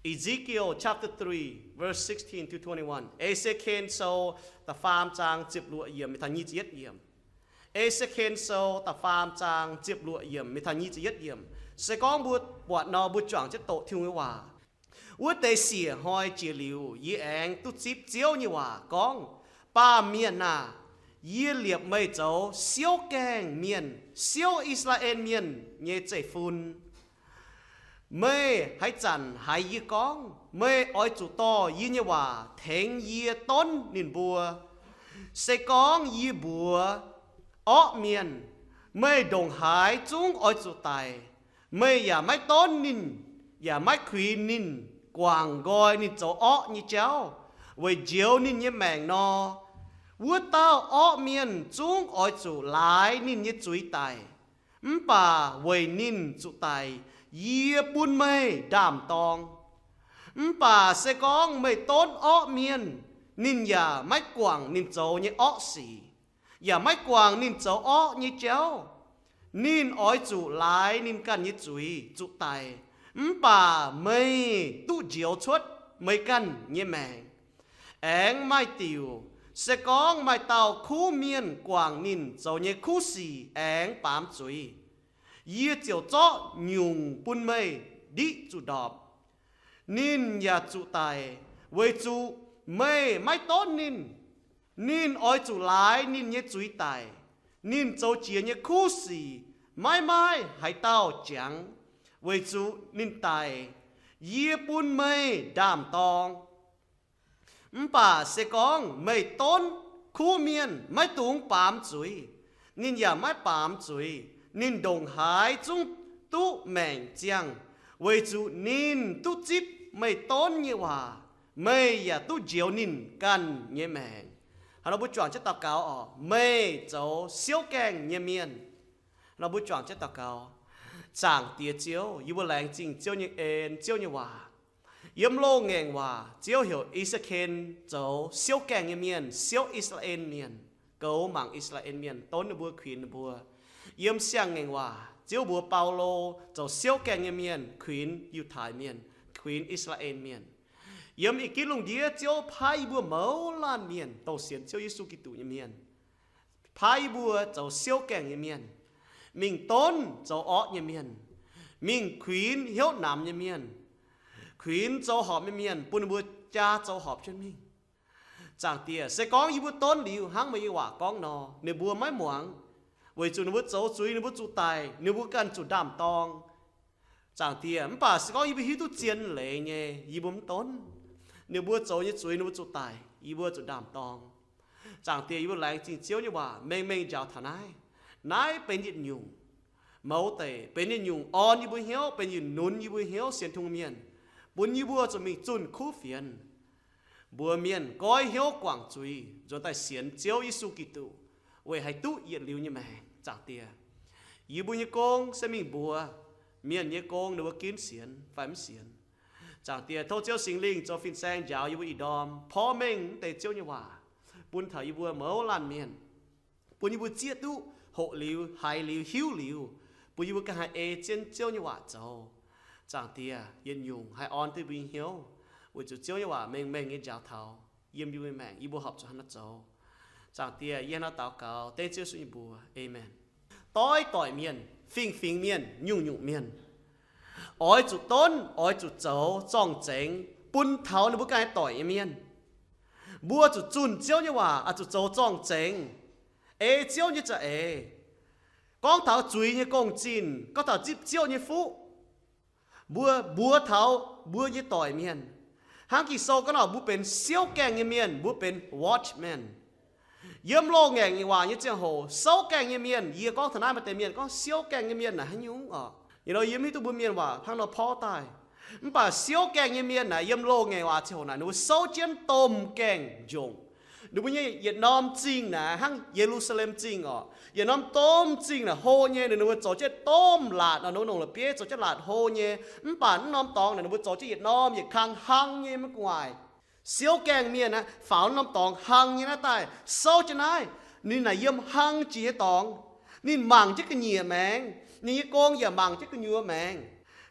Ezekiel chapter three, verse sixteen to twenty-one. E^se^ken Sou da'faam zaang ziepc luoqc yiemc mingh taux nyic ziepc yietv yiemc. E^se^ken Sou da'faam zaang ziepc luoqc yiemc mingh taux nyic ziepc yietv yiemc. Se gorngv mbuo buatc nor, mbuo juangc jienv doqc Tin-Hungh nyei waac. Wuov deix siec hnoi jiex liuz, yie aengx duqv zipv Ziouv nyei waac gorngv, Baamh mienh aah! Yie liepc meih zoux siouv gaengh mienh, siouv I^saa^laa^en Mienh nyei zeiv-fun. Meih haaix zanc haiz yie gorngv, meih oix zuqc dorh yie nyei waac tengx yie donv ninh mbuo. Se gorngv yie mbuox orqv mienh, Meih ndongc haaix zungv oix zuqc daic, meih yaac maiv donv ninh, yaac maiv kuinx ninh guangc nqoi ninh zoux orqv nyei jauv weic njoux ninh nyei maengc nor, wuov dauh orqv mienh zungv oix zuqc laaix ninh nyei zuiz daic. Mv baac weic ninh zuqc daic, yie bun meih ndaam-dorng. Mv baac se gorngv meih donv orqv mienh, ninh yaac maiv guangc ninh zoux nyei orqv sic, yaac maiv guangc ninh zoux orqv nyei jauv. Ninh oix zuqc laaix ninh ganh nyei zuiz zuqc daic, mv baac meih duqv njoux cuotv meih ganh nyei maengc. Aengx maaih diuc, se gorngv maaih dauh kuv mienh guangc ninh zoux nyei kuv sic aengx baamz zuiz, yie ziouc zorqv nyungc bun meih ndiqv zuqc ndorpc. Ninh yaac zuqc daic, weic zuqc meih maiv donv ninh. Ninh oix zuqc laaix ninh nyei zuiz daic. Ninh zoux jiex nyei kuv sic maiv maaih haaix dauh jangx, weic zuqc ninh daic, yie bun meih ndaam-dorng. Mv baac se gorngv meih donv kuv mienh maiv dungx baamz zuiz, ninh yaac maiv baamz zuiz. Ninh ndongc haaix zungv duqv maengc ziangh, weic zuqc ninh duqv zipv meih donv nyei waac. Meih yaac duqv njoux ninh ganh nyei maengc. Hnangv nor mbuo juangc jienv daux gaux oc. Meih zoux siouv gaengh nyei mienh. Nor mbuo juangc jienv daux gaux. Zaangc Diex Ziouv, yie mbuo laengz zingh Ziouv nyei en, Ziouv nyei waac. Yiem loz-ngaengc waac Ziouv heuc I^saa^ken zoux siouv gaengh nyei mienh, siouv I^saa^laa^en Mienh, goux mangc I^saa^laa^en Mienh, donv ninh mbuo, kuinx ninh mbuo. Yiem Siang-Ngaengc waac Ziouv mbuox Baulo zoux siouv gaengh nyei mienh, kuinx Yiutai Mienh, kuinx I^saa^laa^en Mienh. Yiem ih gitv lungh ndiev Ziouv paaiv yie mbuo mouz laanh mienh dongh sienx Ziouv Yesu Giduc nyei mienh, paaiv yie mbuo zoux siouv gaengh nyei mienh, mingh donv zoux orqv nyei mienh, mingh kuinx hnyouv namx nyei mienh, kuinx zoux horpc nyei mienh, bun ninh mbuo jaa zoux horpc jienv mingh. Zaangc Diex, se gorngv yie mbuo donv liuz hnangv meih nyei waac gorngv nor, ninh mbuo maiv muangx, weic zuqc ninh mbuo zoux zuiz, ninh mbuo zuqc daic, ninh mbuo ganh zuqc ndaam-dorng. Zaangc Diex, mv baac se gorngv yie mbuo hiuv duqv zien leiz nyei, yie mbuo mv donv. Ninh mbuo zoux nyei zuiz ninh mbuo zuqc daic, yie mbuo zuqc ndaam-dorng. Zaangc Diex, yie mbuo laengz zingh Ziouv nyei waac mengh mengh njaaux taux naaiv. Naaiv benx yietc nyungc mouz deic, benx yietc nyungc orn yie mbuo hnyouv, benx yietc nunz yie mbuo hnyouv sienx Tin-Hungh mienh, bun yie mbuo zuqc mingh zunh kuv fienx. Mbuox mienh goiv hnyouv guangc zuiz, nzuonx daaih sienx Ziouv Yesu Giduc, weic haih duqv yietc liuz nyei maengc. Zaangc Diex, yie mbuo nyei gong se mingh mbuox mienh nyei gong, ninh mbuo ginv sienx fai mv sienx. Zaangc Diex, tov Ziouv Singx Lingh zoux fin-saeng njaaux yie mbuo ih ndorm porv mengh mv deix Ziouv nyei waac bun taux yie mbuo mouz laanh mienh, bun yie mbuo zieqv duqv hoqc liuz, haiz liuz, hiuv liuz, bun yie mbuo ganh haih ei jienv Ziouv nyei waac zoux. Zaangc Diex, yietc nyungc haih orn duqv yie mbuo nyei hnyouv, weic zuqc Ziouv nyei waac mengh mengh nyei njaaux taux yiem yie mbuo nyei maengc, yie mbuo horpc zuqc hnangv naaiv zoux. Zaangc Diex, yie hnangv naaiv daux gaux dengv Ziouv Yesu nyei mbuox, aamen. Doix doic mienh, fingx-fingx mienh, nyungc-nyungc mienh, oix zuqc donv, oix zuqc zoux zorng-zengx bun taux ninh mbuo ganh doic nyei mienh. Mbuo zuqc zunh Ziouv nyei waac, oix zuqc zoux zorng-zengx, ei Ziouv nyei za'eix. Gorngv taux zuiz nyei gong-zinh, gorngv taux zipv Ziouv nyei fuqv, mbuo mbuox taux mbuo nyei doic mienh. Hnangv Ging-Sou gorngv nor, mbuo benx siouv gaengh nyei mienh, mbuo benx watchman. Yiem loz-ngaengc waac nyei ziangh hoc, souv gaengh nyei mienh, yie gorngv taux naaiv maaih deix mienh gorngv siouv gaengh nyei mienh naaic haaix nyungc oc? Yie nor yie mv hiuv duqv mbuo mienh waac hnangv nor porv daaih. Mv baac siouv gaengh nyei mienh naaic yiem loz-ngaengc waac ziangh hoc naaic ninh mbuo souv jienv domh gaengh njongc. Ninh mbuo nyei yietc norm zingh naaic hnangv Ye^lu^saa^lem Zingh oc. Yietc norm domh zingh naaic hlo nyei, ninh mbuo zoux jienv domh laatc nor, nongx la'bieiv zoux jienv laatc hlo nyei. Mv baac mv norm dorngx naaic ninh mbuo zoux jienv yietc norm yietc kang hlang nyei maiv gu'nguaaic. Siouv gaengh mienh aeqv, faaux norm dorngx hlang nyei naaiv daaih souv jienv naaiv. Ninh naaic yiem hlang jiex nyei dorngx. Ninh mangc jienv ga'nyiec maengx. Ninh nyei gong yaac mangc jienv gu'nyuoz maengx.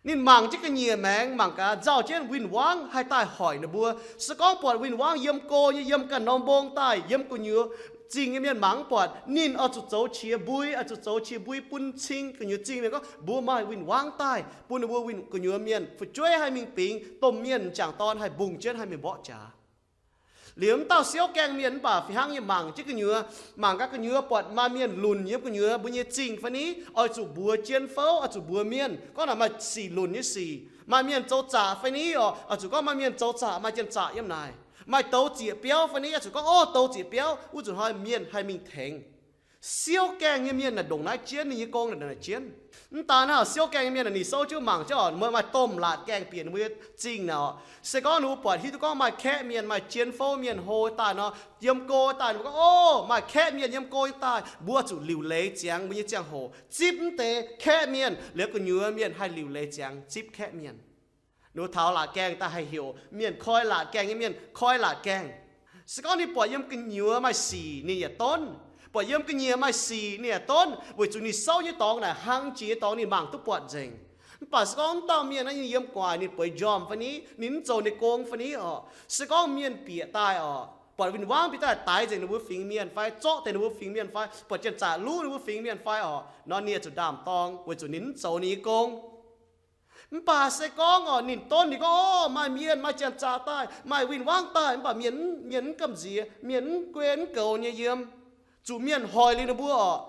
Ninh mangc jienv ga'nyiec maengx, mangc gaax nzauh jienv win-wangv haih daaih hoic ninh mbuo. Se gorngv buatc win-wangv yiem go nyei, yiem ganh norm mbong daaih, yiem gu'nyuoz zingh nyei mienh mangc mv buatc, ninh oix zuqc zoux qiex mbui, oix zuqc zoux qiex mbui bun cing gu'nyuoz zingh mienh gorngv mbuo maaih win-wangv daaih, bun ninh mbuo win-, gu'nyuoz mienh fu'jueiv haih mingh bingx, domh mienh m'jangc dorn haih mbungh jienv haih mingh mborqv jaax. Liuz wuov dauh siouv gaengh mienh mv baac fih hnangv nyei mangc jienv gu'nyuoz, mangc gaax gu'nyuoz buatc maaih mienh lunc yiem gu'nyuoz mbuo nyei zingh fai ni, oix zuqc mbuox jien fouv, oix zuqc mbuox mienh gorngv naaic maaih sic lunc nyei sic. Maaih mienh zoux zaqc fai ni oc, oix zuqc gorngv maaih mienh zoux zaqc, maaih janx-zaqc yiem naaic. Maaih douz zieqc biauv fai ni, oix zuqc gorngv, o, douz zieqc biauv, wuov zuqc hnoi mienh haih mingh tengx. Siouv gaengh nyei mienh naaic ndongc naaiv jienv ninh nyei gong naaic jienv. Mv daan naaiv siouv gaengh nyei mienh naaic ninh souv jienv mangc jienv oc, maaih domh laatc gaengh bieqc ninh mbuo nyei zingh naaic oc. Se gorngv ninh mbuo buatc hiuv duqv gorngv maaih kaeqv mienh, maaih jien fouv mienh hlo daaih nor, yiem go daaih ninh mbuo gorngv, o, maaih kaeqv mienh yiem go nyei daaih, mbuo zuqc liuc leiz ziangx mbuo nyei ziangh hoc zipv mv deix kaeqv mienh, liuz gu'nyuoz mienh haih liuc leiz ziangx zipv kaeqv mienh. Ninh mbuo taux laatc gaengh daaih haih heuc mienh koi laatc gaengh nyei mienh koi laatc gaengh. Se gorngv ninh buatc yiem gu'nyuoz maaih sic ninh yaac donv, buatc yiem ga'nyiec maaih sic ninh yaac donv, weic zuqc ninh souv nyei dorngx naaic hlang jiex nyei dorngx ninh mangc duqv buatc nzengc. Mv baac se gorngv wuov dauh mienh naaiv ninh yiem gu'nguaaic ninh bueix njormh fai ni, ninh mv zoux ninh nyei gong fai ni oc, se gorngv mienh bieqc daaih oc, buatc win-wangv bieqc daaih daix nzengc ninh mbuo fingx mienh fai zorqv deix ninh mbuo fingx mienh fai buatc janx-zaqc luv ninh mbuo fingx mienh fai oc, nor ninh yaac zuqc ndaam-dorng weic zuqc ninh mv zoux ninh nyei gong. Mv baac se gorngv oc, ninh donv ninh gorngv, o, maaih mienh maaih janx-zaqc daaih, maaih win-wangv daaih, mv baac mienh, mienh mv gamh nziex, mienh mv guei mv goux nyei yiem, zuqc mienh hoic liuz ninh mbuo oc.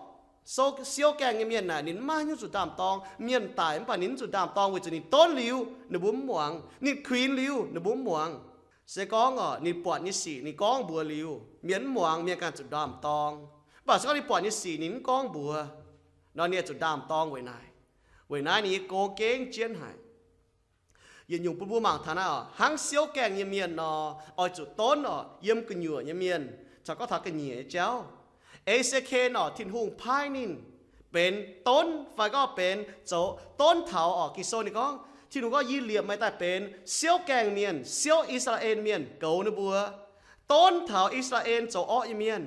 Siouv gaengh nyei mienh naaic ninh mv maaih haaix nyungc zuqc ndaam-dorng. Mienh daic mv baac ninh mv zuqc ndaam-dorng weic zuqc ninh donv liuz ninh mbuo mv muangx, ninh kuinx liuz ninh mbuo mv muangx. Se gorngv oc, ninh buatc nyei sic ninh gorngv mbuox liuz, mienh mv muangx, mienh ganh zuqc ndaam-dorng. Mv baac se gorngv ninh buatc nyei sic ninh mv gorngv mbuox, nor ninh zuqc ndaam-dorng weic naaic. Weic naaiv ninh nyei gong gengh jienv haic. Yietc nyungc bun mbuo mangc taux naaiv oc, hnangv siouv gaengh nyei mienh nor, oix zuqc donv oc, yiem gu'nyuoz nyei mienh, caux gorngv taux ga'nyiec nyei jauv. E^se^ken oc, Tin-Hungh paaiv ninh benx donv fai gorngv benx zoux donv taux oc, Ging-Sou ninh gorngv, Tin-Hungh gorngv, Yie liepc meih daaih benx siouv gaengh mienh, siouv I^saa^laa^en Mienh, goux ninh mbuo, donv taux I^saa^laa^en zoux orqv nyei mienh,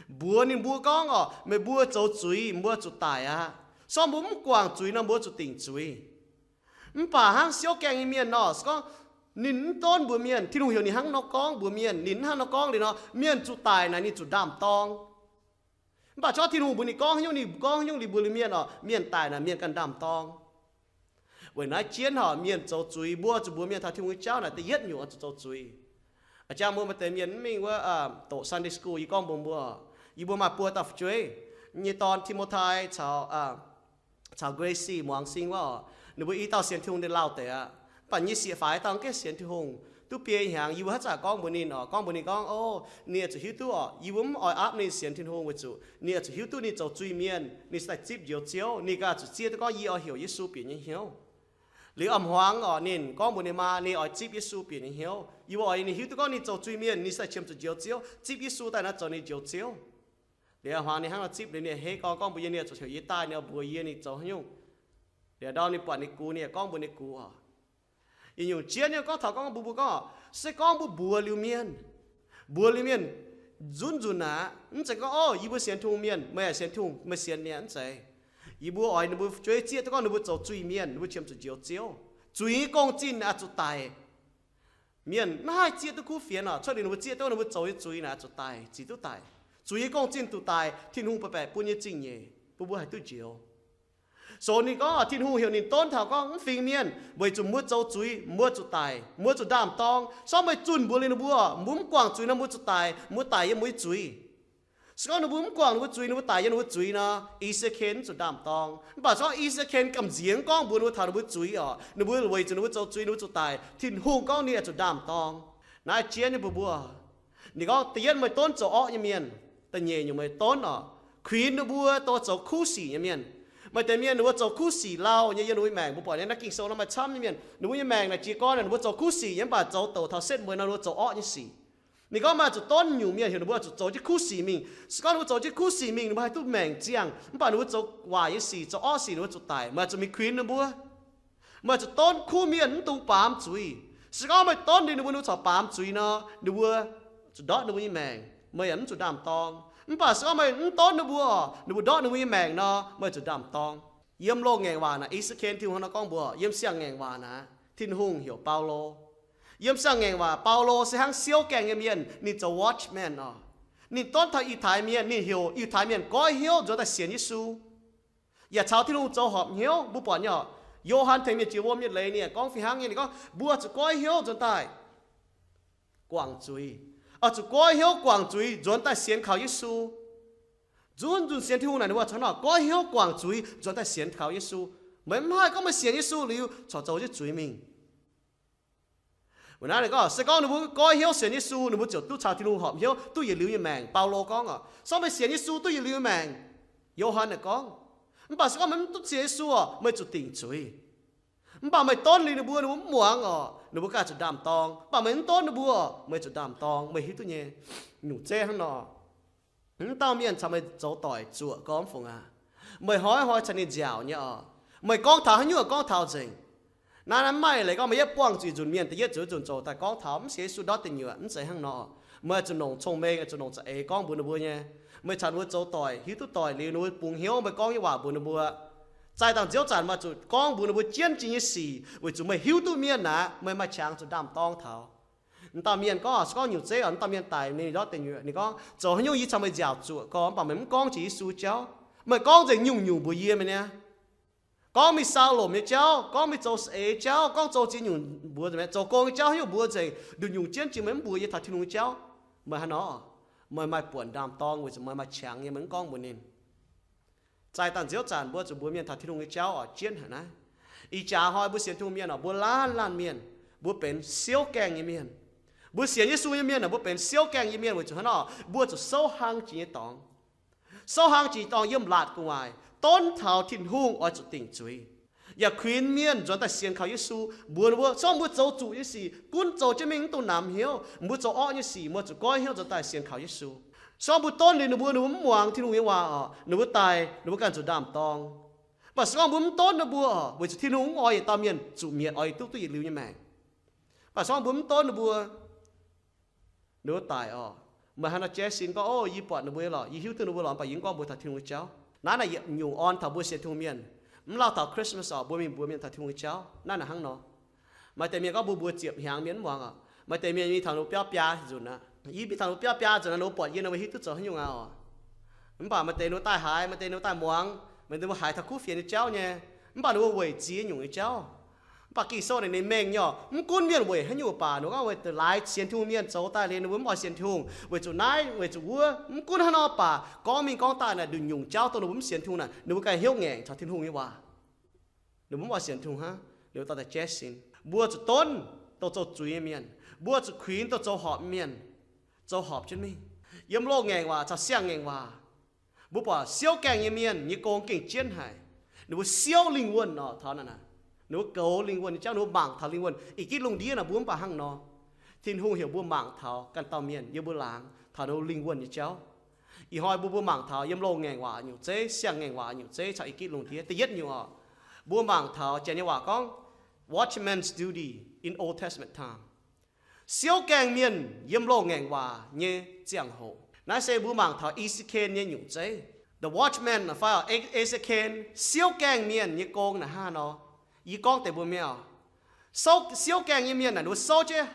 mbuox ninh mbuo gorngv oc, meih mbuo zoux zuiz mbuo zuqc daic aqv. Se gorngv mbuo mv guangc zuiz nor mbuo zuqc dingc zuiz. Mv baac hnangv siouv gaengh nyei mienh nor, se gorngv ninh mv donv mbuox mienh, Tin-Hungh heuc ninh hnangv nor gorngv mbuox mienh, ninh mv hnangv nor gorngv liuz nor, mienh zuqc daic naaic ninh zuqc ndaam-dorng. Mv baac se gorngv Tin-Hungh mbuox ninh gorngv haaix nyungc, ninh gorngv haaix nyungc liuz mbuox liuz mienh oc, mienh daic naaic mienh ganh ndaam-dorng. Weic naaiv jienv oc, mienh zoux zuiz, mbuo zuqc mbuox mienh taux Tin-Hungh nyei jauv naaic da'yietv nyungc oix zuqc zoux zuiz. A'jang mbuo maaih deix mienh mv mingh wuov doqc Sunday school, yie gorngv mbuox mbuo, yie mbuo maaih buo dauh fu'jueiv, nyei dorn Ti^mo^tai caux caux Gracie muangx sing wuov oc, ninh mbuo i dauh sienx Tin-Hungh deix lauh deix aqv. Mv baac nyei sieqv faix dauh gengh sienx Tin-Hungh. Duqv biei hnyangx yie mbuo haaix zanc gorngv mbuox ninh oc, gorngv mbuox ninh gorngv, o, ninh oix zuqc hiuv duqv oc, yie mbuo mv oix aapv ninh sienx Tin-Hungh weic zuqc ninh oix zuqc hiuv duqv ninh zoux zuiz-mienh ninh se daaih zipv Njoux Ziouv. Ninh ganh zuqc zieqv duqv gorngv yie oix heuc Yesu bieqc nyei hnyouv. Liuz a'hmuangx oc, ninh gorngv mbuox ninh maa ninh oix zipv Yesu bieqc nyei hnyouv. Yie mbuo oix ninh hiuv duqv gorngv ninh zoux zuiz-mienh ninh se daaih qiemx zuqc Njoux Ziouv, zipv Yesu daaih naaiv zoux ninh Njoux Ziouv. Liuz a'hmuangx ninh hnangv nor zipv liuz ninh hei gorngv, gorngv mbuox yie ninh oix zuqc heuc yie daaih, ninh oix mbuox yie ninh zoux haaix nyungc. Liuz ndau ninh buatc ninh gux, ninh yaac gorngv mbuox ninh gux oc. Yietc nyungc jienv ninh gorngv taux gorngv mbuox mbuo gorngv, se gorngv mbuo mbuox liuz mienh, mbuox liuz mienh nzunc nzunc aqv, mv zeiz gorngv, o, yie mbuo sienx Tin-Hungh mienh, meih yaac sienx Tin-Hungh, meih sienx ninh aqv, mv zeiz. Yie mbuo oix ninh mbuo fu'jueiv zieqv duqv gorngv ninh mbuo zoux zuiz-mienh, ninh mbuo qiemx zuqc Njoux Ziouv. Zuiz nyei gong-zinh oix zuqc daic. Mienh maiv haih zieqv duqv kuv fienx oc. Cuotv liuz ninh mbuo zieqv duqv ninh mbuo zoux nyei zuiz naaic zuqc daic, zic duqv daic. Zuiz nyei gong-zinh duqv daic, Tin-Hungh baac baeqc bun nyei zingh nyeic bun mbuo haih duqv njoux. So ninh gorngv Tin-Hungh heuc ninh donv taux gorngv mv fingx mienh weic zuqc mbuo zoux zuiz mbuo zuqc daic, mbuo zuqc ndaam-dorng. Se gorngv meih zunh mbuox liuz ninh mbuo, mbuo mv guangc zuiz nor mbuo zuqc daic, mbuo daic yiem mbuo nyei zuiz. Se gorngv ninh mbuo mv guangc ninh mbuo zuiz, ninh mbuo daic yiem ninh mbuo zuiz nor, I^saa^ken mv zuqc ndaam-dorng. Mv baac se gorngv I^saa^ken gamh nziex mv gorngv mbuox ninh mbuo taux ninh mbuo zuiz oc, ninh mbuo weic zuqc ninh mbuo zoux zuiz ninh mbuo zuqc daic, Tin-Hungh gorngv ninh oix zuqc ndaam-dorng. Naaiv jienv nyei mbuox mbuo, ninh gorngv da'yietv meih donv zoux orqv nyei mienh, da'nyeic nyungc meih donv oc, kuinx ninh mbuo dongh zoux kuv sic nyei mienh. Maaih deix mienh ninh mbuo zoux kuv sic lauh nyei yiem ninh mbuo nyei maengc. Mbuo buatc nyei naaiv Ging-Sou nor maaih camv nyei mienh ninh mbuo nyei maengc naaic jiez gorn ninh mbuo zoux kuv sic nyei mv baac zoux douc taux setv mueiz nor ninh mbuo zoux orqv nyei sic. Ninh gorngv maaih zuqc donv nyungc mienh heuc ninh mbuo zuqc zoux jienv kuv sic mingh. Se gorngv ninh mbuo zoux jienv kuv sic mingh ninh mbuo haih duqv maengc ziangh, mv baac ninh mbuo zoux waaic nyei sic, zoux orqv sic ninh mbuo zuqc daic. Meih zuqc mingh kuinx ninh mbuo. Meih zuqc donv kuv mienh mv dungx baamz zuiz. Se gorngv meih donv liuz ninh mbuo, ninh mbuo corc baamz zuiz nor, ninh mbuo zuqc ndortv ninh mbuo nyei maengc, meih yaac mv zuqc ndaam-dorng. Mv baac se gorngv meih mv donv ninh mbuo, ninh mbuo ndortv ninh mbuo nyei maengc nor, meih zuqc ndaam-dorng. Yiem loz-ngaengc waac naaic, E^se^ken Tin-Hungh hnangv nor gorngv mbuox, yiem siang-ngaengc waac naaic, Tin-Hungh heuc Baulo. Yiem siang-ngaengc waac, Baulo se hnangv siouv gaengh nyei mienh, ninh zoux watchman oc. Ninh donv taux Yiutai mienh, ninh heuc Yiutai mienh goiv hnyouv nzuonx daaih sienx Yesu, yaac caux Tin-Hungh zoux horpc hnyouv. Mbuo buatc nyei oc, Yo^han tengx mienh jiex wuom nyei leiz ninh gorngv fih hnangv nyei. Ninh gorngv mbuo zuqc goiv hnyouv nzuonx daaih guangc zuiz, oix zuqc goiv hnyouv guangc zuiz nzuonx daaih sienx kaux Yesu. Nzunc nzunc sienx Tin-Hungh naaic ninh mbuo zuqc hnangv nor goiv hnyouv guangc zuiz nzuonx daaih sienx kaux Yesu. Meih mv haih gorngv meih sienx Yesu liuz corc zoux jienv zuiz mingh. Weic naaiv ninh gorngv, se gorngv ninh mbuo goiv hnyouv sienx Yesu, ninh mbuo ziouc duqv caux Tin-Hungh horpc hnyouv, duqv yietc liuz nyei maengc. Baulo gorngv oc, se gorngv meih sienx Yesu duqv yietc liuz nyei maengc. Yo^han naaic gorngv, mv baac se gorngv meih mv duqv sienx Yesu oc, meih zuqc dingc zuiz. Mv baac meih donv liuz ninh mbuo, ninh mbuo mv muangx oc, ninh mbuo ganh zuqc ndaam-dorng. Mv baac meih mv donv ninh mbuo oc, meih zuqc ndaam-dorng. Meih hiuv duqv nyei, nyungc zeiv hnangv nor. Mv dauh mienh caux meih zoux doic zuoqc gormx fungc aqv. Meih hnoi-hnoi caux ninh nziaauc nyei oc. Meih gorngv taux haaix nyungc gorngv taux nzengc. Naaiv, naaiv mv maaih leiz gorngv meih yietv buangh zuqc yietc nzunc mienh da'yietv nzuqc zuqc zoux daaih gorngv taux, mv sienx Yesu ndortv deic nyuoqc, mv zeiz hnangv nor. Meih zuqc nongc cong-mengh, zuqc nongc za'eix gorngv mbuox ninh mbuo nyei. Meih caux ninh mbuo zoux doic, hiuv duqv doic liuz, ninh mbuo bungx hnyouv meih gorngv nyei waac mbuox ninh mbuo. Zaih dangh nziouv zanc meih zuqc gorngv mbuox ninh mbuo jienv jiex nyei sic, weic zuqc meih hiuv duqv mienh aqv, meih maaih qangx zuqc ndaam-dorng taux. M'dauh mienh gorngv, se gorngv nyungc zeiv oc, m'dauh mienh daic ninh ndortv deic nyuoqc, ninh gorngv, zoux haaix nyungc yie caux meih nziaauc zuoqc gorngv, mv baac meih mv gorngv jiex Yesu jauv. Meih gorngv nzengc nyungc-nyungc mbuox yie meih niaa. Gorngv mingh sau lomc nyei jauv, gorngv mingh zoux saeng-eix jauv, gorngv zoux ziex nyungc mbuox nzengc, zoux gong nyei jauv haaix nyungc mbuox nzengc, nduqc nyungc jienv jiex meih mv mbuox yie taux Tin-Hungh nyei jauv. Meih hnangv nor, meih maaih buonc ndaam-dorng weic zuqc meih maaih qangx nyei, meih mv gorngv mbuox ninh. Zaih dangh nziouv zanc mbuo zuqc mbuox mienh taux Tin-Hungh nyei jauv oc, jienv haic naaiv. Ih jaax hnoi mbuo sienx Tin-Hungh mienh oc, mbuo laanh laanh mienh, mbuo benx siouv gaengh nyei mienh. Mbuo sienx Yesu nyei mienh oc, mbuo benx siouv gaengh nyei mienh weic zuqc hnangv nor, mbuo zuqc souv hlang jiex nyei dorngx. Souv hlang jiex nyei dorngx yiem laatc gu'nguaaic, donv taux Tin-Hungh oix zuqc dingc zuiz, yaac kuinx mienh nzuonx daaih sienx kaux Yesu, mbuox ninh mbuo, se gorngv mbuo zoux zuqc nyei sic, gunv zoux jienv mingh, mv dungx namx hnyouv. Mbuo zoux orqv nyei sic, mbuo zuqc goiv hnyouv nzuonx daaih sienx kaux Yesu. Se gorngv mbuo donv liuz ninh mbuo, ninh mbuo mv muangx Tin-Hungh nyei waac oc, ninh mbuo daic, ninh mbuo ganh zuqc ndaam-dorng. Mv baac se gorngv mbuo mv donv ninh mbuo oc, weic zuqc Tin-Hungh mv oix yietc dauh mienh zuqc mietc, oix duqv duqv yietc liuz nyei maengc. Mv baac se gorngv mbuo mv donv ninh mbuo, ninh mbuo daic oc, meih hnangv nor jaiv sin gorngv, O, yie buatc ninh mbuo nyei lorqc, yie hiuv duqv ninh mbuo lorqc, mv baac yie mv gorngv mbuox taux Tin-Hungh nyei jauv. Naaiv naaic yietc nyungc orn taux mbuo sienx Tin-Hungh mienh. Mv lauh taux Christmas oc, mbuo mingh mbuox mienh taux Tin-Hungh nyei jauv. Naaiv naaic hnangv nor. Maaih deix mienh gorngv mbuo mbuox ziepc hnyangx mienh mv muangx oc. Maaih deix mienh mingh taux ninh mbuo biauv biaa nzunc aqv. Yie mingh taux ninh mbuo biauv biaa nzunc, ninh mbuo buatc yie, ninh mbuo hiuv duqv zoux haaix nyungc aqv oc. Mv baac maaih deix ninh mbuo daaih haiz, maaih deix ninh mbuo daaih muangx, maaih deix ninh mbuo haiz taux kuv fienx nyei jauv nyei. Mv baac ninh mbuo weic ziex nyungc nyei jauv. Mv baac Ging-Sou naaic ninh mengh nyei oc, mv gunv mienh weic haaix nyungc baac, ninh mbuo gorngv weic laaix sienx Tin-Hungh mienh zoux daaih liuz ninh mbuo mv oix sienx Tin-Hungh, weic zuqc naaiv weic zuqc wuov. Mv gunv hnangv nor baac, gorngv mingh gorngv daaih naaic nduqc nyungc jauv dongh ninh mbuo mv sienx Tin-Hungh naaic, ninh mbuo ganh hnyouv ngaengc taux Tin-Hungh nyei waac. Ninh mbuo mv oix sienx Tin-Hungh hnangv, ninh mbuo dorh daaih jaiv sin. Mbuo zuqc donv dongh zoux zuiz nyei mienh. Mbuo zuqc kuinx dongh zoux horpc mienh, zoux horpc jienv mingh. Yiem loz-ngaengc waac caux siang-ngaengc waac, mbuo buatc siouv gaengh nyei mienh nyei gong gengh jienv haic. Ninh mbuo siouv lingh wuonh oc, taux naaic, ninh mbuo goux lingh wuonh nyei jauv, ninh mbuo mangc taux lingh wuonh. Ih gitv lungh ndiev naaic mbuo mv baac hnangv nor. Tin-Hungh heuc mbuo mangc taux ganh dauh mienh yiem mbuo laangz taux ninh mbuo lingh wuonh nyei jauv. Ih hnoi mbuo, mbuo mangc taux yiem loz-ngaengc waac nyungc zeiv, siang-ngaengc waac nyungc zeiv caux ih gitv lungh ndiev. Da'yietv nyungc oc, mbuo mangc taux janx nyei waac gorngv watchman's duty in Old Testament time. Siouv gaengh mienh yiem loz-ngaengc waac nyei ziangh hoc. Naaiv se mbuo mangc taux E^se^ken nyei nyungc zeiv. The watchman fai E^se^ken, siouv gaengh mienh nyei gong naaic hnangv nor. Yie gorngv deix mbuo mi'aqv. Siouv gaengh nyei mienh naaic, ninh mbuo souv jienv,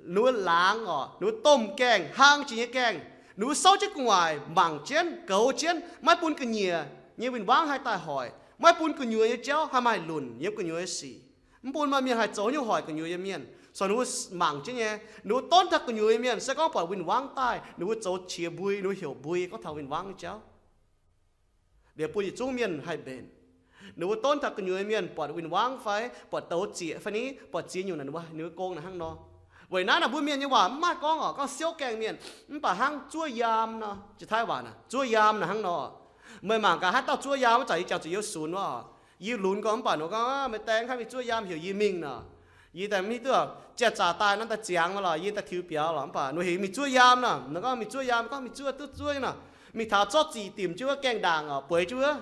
ninh mbuo laangz oc, ninh mbuo domh gaengh, hlang jiex nyei gaengh, ninh mbuo souv jienv gu'nguaaic, mangc jienv, goux jienv, maiv bun ga'nyiec nyei win-wangv haih daaih hoic, maiv bun gu'nyuoz nyei jauv haih maaih lunc yiem gu'nyuoz nyei sic, mv bun maaih mienh haih zoux haaix nyungc hoic gu'nyuoz nyei mienh. Corc ninh mbuo mangc jienv nyei, ninh mbuo donv taux gu'nyuoz nyei mienh se gorngv buatc win-wangv daaih, ninh mbuo zoux qiex mbui, ninh mbuo heuc mbui gorngv taux win-wangv nyei jauv. Liuz bun yietc zungv mienh haih mbenc. Ninh mbuo donv taux gu'nyuoz nyei mienh buatc win-wangv fai buatc douz zieqc fai ni, buatc ziex nyungc naaic, ninh mbuo, ninh mbuo gong naaic hnangv nor. Weic naaiv naaic mbuo mienh nyei waac mv maaih gorngv oc, gorngv siouv gaengh mienh, mv baac hnangv zuov yaam nor, jiex Taiv waac naaic zuov yaam naaic hnangv nor. Meih mangc gaax, haaix dauh zuov yaam wuov zanc yie jangx zuqc Iu-Sung wuov oc. Yie lunx gorngv, mv baac ninh gorngv, Meih daaih mv haih mingh zuov yaam, heuc yie mingh nor. Yie daaih mv hiuv duqv, janx-zaqc daaih naaiv daaih ziangx maiv lorqc, yie daaih tiux biaux lorqc, mv baac ninh heuc yie mingh zuov yaam nor. Ninh gorngv mingh zuov yaam, gorngv mingh zuov duqv zuov nyei nor. Mingh taux zorqv ziqc dimc jienv wuov gaengh ndaangc oc, bueix jienv wuov.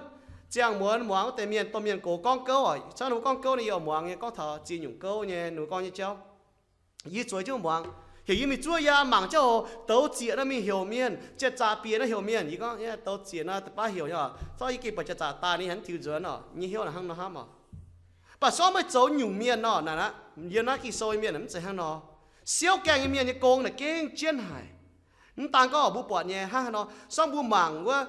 Ziangh muonz muangx wuov deix mienh, domh mienh gox gorngv gouv oc, cangv ninh mbuo gorngv gouv naaic yie oix muangx nyei, gorngv taux ziex nyungc gouv nyei, ninh mbuo gorngv nyei jauv. Yie zueiz jienv muangx. Heuc yie mingh zuov yie mangc jienv oc. Douz zieqc nor mingh heuc mienh, jiex zaqc bieqc nor heuc mienh. Yie gorngv, douz zieqc nor da'baav heuc nyei oc. Zorqv yie gengh buatc jiex zaqc daaih ninh haiz tiux nzuonx oc. Nyei hnyouv naaic hnangv nor hnamv oc. Mv baac se gorngv meih zoux nyungc mienh nor, naaic aqv, yiem naaiv Ging-Sou nyei mienh mv zeiz hnangv nor. Siouv gaengh nyei mienh nyei gong naaic gengh jienv haic. Mv daan gorngv mbuo buatc nyei hnangv haaix nor, se gorngv mbuo mangc wuov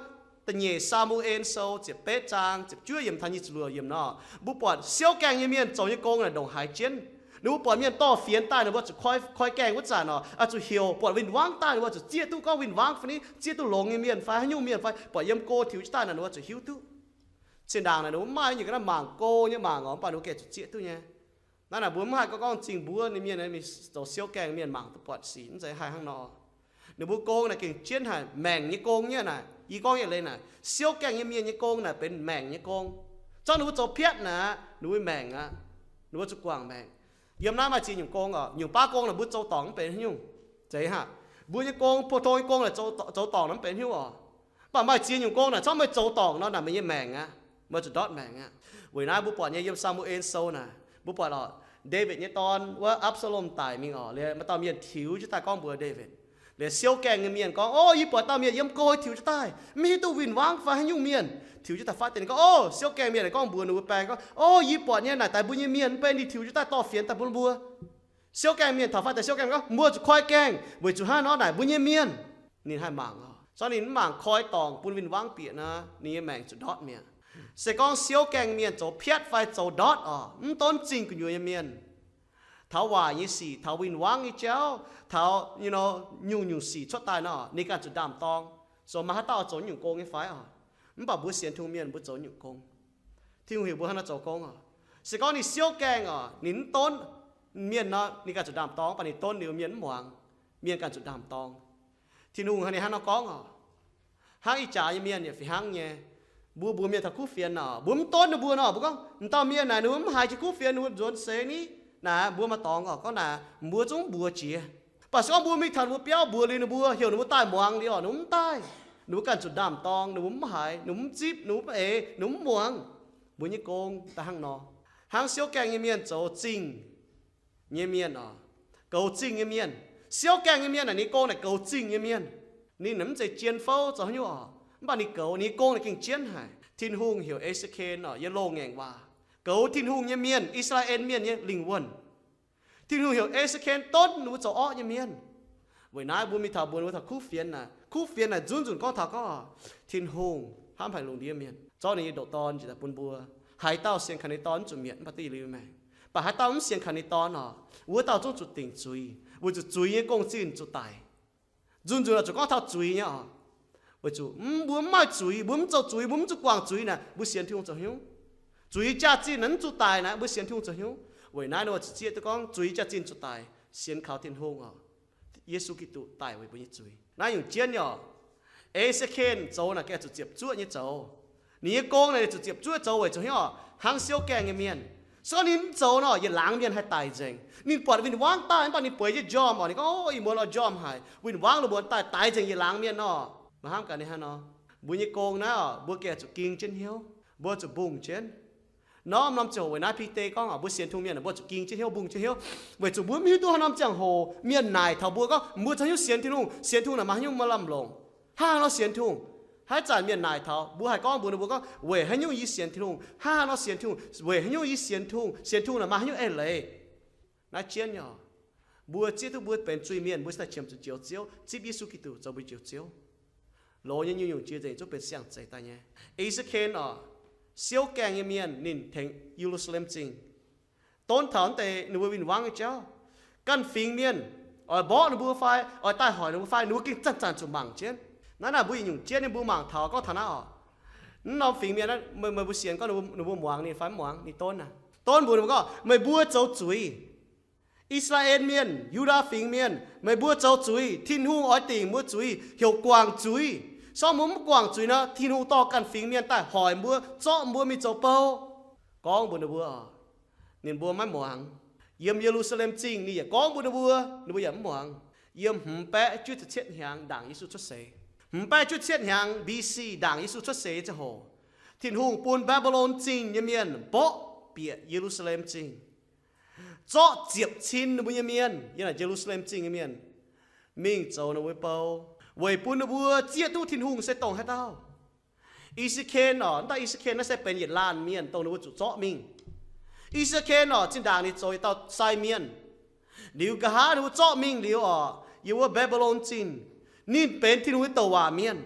da'nyeic Saa^mu^en Sou ziepc betv zaang ziepc juov yiemc taux nyic ziepc luoqc yiemc nor, mbuo buatc siouv gaengh nyei mienh zoux nyei gong naaic ndongc haaix jienv. Ninh mbuo buatc mienh dorh fienx daaih, ninh mbuo zuqc koi, koi gaengh wuov zanc oc, zuqc heuc buatc win-wangv daaih, ninh mbuo zuqc zieqv duqv gorngv win-wangv fai ni, zieqv duqv longx nyei mienh fai haaix nyungc mienh fai buatc yiem go tiux jienv daaih naaic, ninh mbuo zuqc hiuv duqv. Zinh ndaangc naaic ninh mbuo mv maaih nyungc ga'naaiv mangc go nyei mangc oc, mv baac ninh mbuo gengh zuqc zieqv duqv nyei. Naaiv naaic mbuo mv haih gorngv gorngv zingh mbuov nyei mienh, mienh zoux siouv gaengh mienh mangc duqv buatc sic, mv zeiz haih hnangv nor. Ninh mbuo gong naaic gengh jienv haic, maengc nyei gong nyei naaic. Yie gorngv nyei leiz naaic, siouv gaengh nyei mienh nyei gong naaic benx maengc nyei gong. Zorqv ninh mbuo zoux piatv naaic, ninh mbuo maengc aqv. Ninh mbuo zuqc guangc maengc. Yiem naaiv maaih ziex nyungc gong oc. Nyungc baav gong naaic mbuo zoux dorngc mv benx haaix nyungc. Zeiz haic. Mbuo nyei gong, pou-tong nyei gong naaic zoux, zoux dorngc naaic mv benx haaix nyungc oc. Mv baac maaih ziex nyungc gong naaic, zorqv meih zoux dorngc nor naaic meih nyei maengc aqv. Meih zuqc ndortv maengc aqv. Weic naaiv mbuo buatc nyei yiem Saa^mu^en Sou naaic, mbuo buatc oc, Ndaawitv nyei dorn wuov Apc^saa^lom daic mingh oc, liuz maaih dauh mienh tiux jienv daaih gorngv mbuox Ndaawitv. Liuz siouv gaengh nyei mienh gorngv, O, yie buatc dauh mienh yiem go tiux jienv daaih, mv hiuv duqv win-wangv fai haaix nyungc mienh. Tiux jienv daaih fatv deix ninh gorngv, O, siouv gaengh mienh gorngv mbuox ninh mbuo baeng gorngv, O, yie buatc nyei naaic daaih mbuo nyei mienh, mv baac ninh tiux jienv daaih dorh fienx daaih bun mbuo. Siouv gaengh mienh taux fatv deix siouv gaengh gorngv, Mbuo zuqc koi gaengh, weic zuqc hnangv nor naaic mbuo nyei mienh. Ninh haih mangc oc. Se gorngv ninh mv mangc koi dorngc bun win-wangv bieqc nor, ninh nyei maengc zuqc ndortv mi'aqv. Se gorngv siouv gaengh mienh zoux piatv fai zoux ndortv oc, mv donv zingh gu'nyuoz nyei mienh, taux waaic nyei sic, taux win-wangv nyei jauv, taux nyungc-nyungc sic cuotv daaih nor, ninh ganh zuqc ndaam-dorng. Zoux maaih haaix dauh zoux nyungc gong nyei fai oc? Mv baac mbuo sienx Tin-Hungh mienh mbuo zoux nyungc gong. Tin-Hungh heuc mbuo hnangv nor zoux gong oc. Se gorngv ninh siouv gaengh oc, ninh mv donv mienh nor, ninh ganh zuqc ndaam-dorng, mv baac ninh donv liuz mienh mv muangx, mienh ganh zuqc ndaam-dorng. Tin-Hungh hnangv, ninh hnangv nor gorngv oc. Hnangv ih jaax nyei mienh yaac fih hnangv nyei. Mbuo mbuox mienh taux kuv fienx nor, mbuo mv donv ninh mbuo nor, mbuo gorngv, M'dauh mienh naaic ninh mbuo mv haiz jiex kuv fienx, ninh mbuo nzuonx seix ni. Naaic mbuo maaih dorngx oc, gorngv naaic mbuo zungv mbuox jiex. Mv baac se gorngv mbuo mingh taux ninh mbuo biauv mbuox liuz ninh mbuo, heuc ninh mbuo daaih muangx liuz oc, ninh mbuo mv daaih. Ninh mbuo ganh zuqc ndaam-dorng, ninh mbuo mv haiz, ninh mbuo mv zipv, ninh mbuo mv eix, ninh mbuo mv muangx. Mbuo nyei gong daaih hnangv nor. Hnangv siouv gaengh nyei mienh zoux zingh nyei mienh oc, goux zingh nyei mienh. Siouv gaengh nyei mienh naaic, ninh gong naaic goux zingh nyei mienh. Ninh mv zeiz jien fouv zoux haaix nyungc oc, mv baac ninh goux, ninh gong naaic gengh jienv haic. Tin-Hungh heuc E^se^ken oc, yiem loz-ngaengc waac, goux Tin-Hungh nyei mienh, I^saa^laa^en Mienh nyei lingh wuonh. Tin-Hungh heuc E^se^ken donv ninh mbuo zoux orqv nyei mienh. Weic naaiv mbuo mingh taux mbuox ninh mbuo taux kuv fienx naaic, kuv fienx naaic nzunc nzunc gorngv taux gorngv, Tin-Hungh hnamv haic lungh ndiev mienh, zorqv ninh nyei ndoqc Dorn njiec daaih bun mbuo. Haaix dauh sienx kaux ninh Dorn mv zuqc mietc, mv baac duqv yietc liuz maengc. Mv baac haaix dauh mv sienx kaux ninh Dorn oc, wuov dauh zungv zuqc dingc zuiz, weic zuqc zuiz nyei gong-zinh zuqc daic. Nzunc nzunc oix zuqc gorngv taux zuiz nyei oc. Weic zuqc mbuo mv maaih zuiz, mbuo mv zoux zuiz, mbuo mv zuqc guangc zuiz naaic, mbuo sienx Tin-Hungh zoux haaix nyungc? Zuiz jaax-zinh naaic mv zuqc daic naaic, mbuo sienx Tin-Hungh zoux haaix nyungc? Weic naaiv ninh oix zuqc zieqv duqv gorngv zuiz jaax-zinh zuqc daic, sienx kaux Tin-Hungh oc. Yesu Giduc daic weic mbuo nyei zuiz. Naaiv nyungc jienv nyei oc. E^se^ken zoux naaic gengh zuqc ziepc zuoqv nyei zoux. Ninh nyei gong naaic zuqc ziepc zuoqv zoux weic zuqc haaix nyungc oc? Hnangv siouv gaengh nyei mienh. Se gorngv ninh mv zoux nor, yietc laangz mienh haih daic nzengc. Ninh buatc win-wangv daaih, mv baac ninh bueix jienv njormh oc. Ninh gorngv, O, ih muonz oix njormh haic. Win-wangv lungh muonz daaih daix nzengc yietc laangz mienh nor. Maiv hnamv gaax ninh hnangv nor. Mbuo nyei gong naaiv oc, mbuo gengh zuqc ging jienv hnyouv. Mbuo zuqc mbungh jienv. Norm norm ziangh hoc weic naaiv Bide gorngv oc, mbuo sienx Tin-Hungh mienh mbuo zuqc ging jienv hnyouv, mbungh jienv hnyouv, weic zuqc mbuo mv hiuv duqv haaix norm ziangh hoc mienh naaic taux mbuo gorngv mbuo zoux haaix nyungc sienx Tin-Hungh, sienx Tin-Hungh naaic maaih haaix nyungc maaih lamh longc, hnangv haaix nor sienx Tin-Hungh. Haaix zanc mienh naaic taux mbuo haih gorngv mbuox ninh mbuo gorngv, weic haaix nyungc yie sienx Tin-Hungh, hnangv haaix nor sienx Tin-Hungh, weic haaix nyungc yie sienx Tin-Hungh, sienx Tin-Hungh naaic maaih haaix nyungc eix leiz. Naaiv jienv nyei oc, mbuo zieqv duqv mbuo benx zuiz-mienh, mbuo daaih qiemx zuqc Njoux Ziouv, zipv Yesu Giduc zoux mbuo Njoux Ziouv. Loz nyei nyungc-nyungc jiex nzengc zungv benx siang-zeix daaih nyei. E^se^ken oc, siouv gaengh nyei mienh ninh tengx Ye^lu^saa^lem Zingh donv taux naaiv deix ninh mbuo win-wangv nyei jauv. Ganh fingx mienh oix mborqv ninh mbuo fai oix daaih hoic ninh mbuo fai, ninh mbuo gengh zanc-zanc zuqc mangc jienv. Naaiv naaic mbuo yietc nyungc jienv nyei mbuo mangc taux gorngv taux naaiv oc. Mv norm fingx mienh, meih mbuo sienx gorngv ninh mbuo muangx ninh fai mv muangx ninh donv aqv. Donv mbuox ninh mbuo gorngv, meih mbuo zoux zuiz. I^saa^laa^en Mienh, Yu^ndaa fingx mienh, meih mbuo zoux zuiz. Tin-Hungh oix dingc mbuo zuiz, heuc guangc zuiz. Se gorngv mbuo mv guangc zuiz nor, Tin-Hungh dorh ganh fingx mienh daaih hoic mbuo, zorqv mbuo mingh zoux bou. Gorngv mbuox ninh mbuo, ninh mbuo maiv muangx. Yiem Ye^lu^saa^lem Zingh ninh yaac gorngv mbuox ninh mbuo, ninh mbuo yaac mv muangx. Yiem hmz baeqv juov ziepc cietv hnyangx ndaangc Yesu cuotv seix, hmz baeqv juov cietv hnyangx B.C. ndaangc Yesu cuotv seix ziangh hoc, Tin-Hungh bun Mbaa^mbi^lon Zingh nyei mienh mborqv bieqc Ye^lu^saa^lem Zingh. zorqv ziepc cin ninh mbuo nyei mienh, yiem naaic Ye^lu^saa^lem Zingh nyei mienh, mingh zoux ninh mbuo bou, weic bun ninh mbuo zieqv duqv Tin-Hungh se dongh haaix dauh. I^se^ken orqc, naaiv I^se^ken naaiv se benx yietc laanh mienh dongh ninh mbuo zuqc zorqv mingh. I^se^ken orqc, zinh ndaangc ninh zoux yietc dauh sai mienh. Liuz nqa'haav ninh mbuo zorqv mingh liuz orqc, yiem wuov Mbe^mbe^lon Zingh, ninh benx Tin-Hungh nyei douc waac mienh.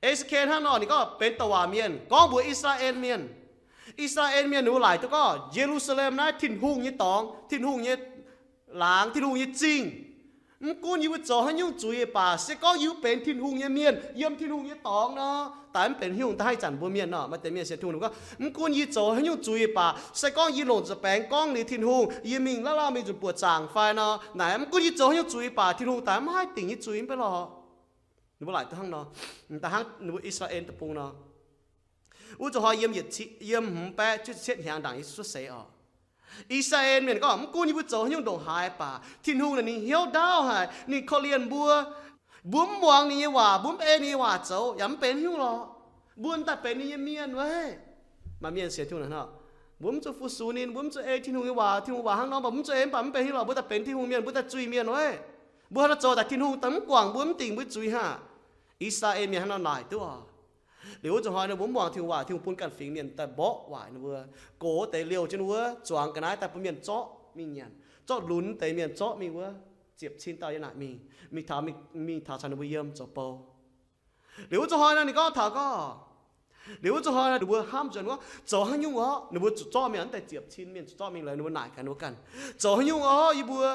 I^se^ken hnangv nor ninh gorngv benx douc waac mienh gorngv mbuox I^saa^laa^en Mienh. I^saa^laa^en Mienh ninh mbuo laaic duqv gorngv Ye^lu^saa^lem naaiv Tin-Hungh nyei dorngx, Tin-Hungh nyei laangz, Tin-Hungh nyei zingh. Mv gunv yie mbuo zoux haaix nyungc zuiz baac se gorngv yie mbuo benx Tin-Hungh nyei mienh yiem Tin-Hungh nyei dorngx nor, daaih mv benx haaix nyungc, daaih haaix zanc mbuo mienh nor, maaih deix mienh sienx Tin-Hungh gorngv, mv gunv yie zoux haaix nyungc zuiz baac se gorngv yie longc nza'baengx gorngv liuz Tin-Hungh, yie mingh la'laauh mingh nzunc buoqc zaangc fai nor, naaic mv gunv yie zoux haaix nyungc zuiz baac Tin-Hungh daaih mv haih dingc nyei zuiz mv bei lorqc. Ninh mbuo laaic duqv hnangv nor, daaih hnangv ninh mbuo I^saa^laa^en Deic-Bung nor. Wuov zuqc hnoi yiem yietc, yiem hmz baeqv juov ziepc cietv hnyangx ndaangc Yesu cuotv seix orqc, I^saa^laa^en Mienh gorngv, mv gunv yie mbuo zoux haaix nyungc ndongc haaix baac Tin-Hungh naaic ninh hnyouv ndaauv haic, ninh korv-lienh mbuo. Mbuo mv muangx ninh nyei waac, mbuo mv ei ninh nyei waac zoux, yaac mv benx haaix nyungc lorqc. Mbuo daaih benx ninh nyei mienh weic. Maaih mienh sienx Tin-Hungh nor, mbuo mv zuqc fu-sux ninh, mbuo mv zuqc ei Tin-Hungh nyei waac, Tin-Hungh waac hnangv nor, mv baac mv zuqc ei, mv baac mv benx haaix nyungc lorqc, mbuo daaih benx Tin-Hungh mienh, mbuo daaih zuiz-mienh weic. Mbuo hnangv nor zoux daaih Tin-Hungh daaih mv guangc mbuo, mv dingc mbuo zuiz haic. I^saa^laa^en Mienh hnangv nor naaic duqv orqc. Liuz wuov zuqc hnoi ninh mbuo mv muangx Tin-Hungh waac, Tin-Hungh bun ganh fingx mienh daaih mborqv waaic ninh mbuo, gox deix liouh jienv wuov, zuangx ga'naaiv daaih bun mienh zorqv mingh nyanc, zorqv lunx deix mienh zorqv mingh wuov, ziepc cin dauh yiem naaic mingh, mingh taux, mingh taux caux ninh mbuo yiem zoux bou. Liuz wuov zuqc hnoi nor ninh gorngv taux gorngv, liuz wuov zuqc hnoi ninh mbuo hnamv nzuonx gorngv, zoux haaix nyungc orqc, ninh mbuo zuqc zorqv mingh, mv deix ziepc cin mienh zuqc zorqv mingh, laaix ninh mbuo naaic gaax ninh mbuo ganh, zoux haaix nyungc orqc, yie mbuo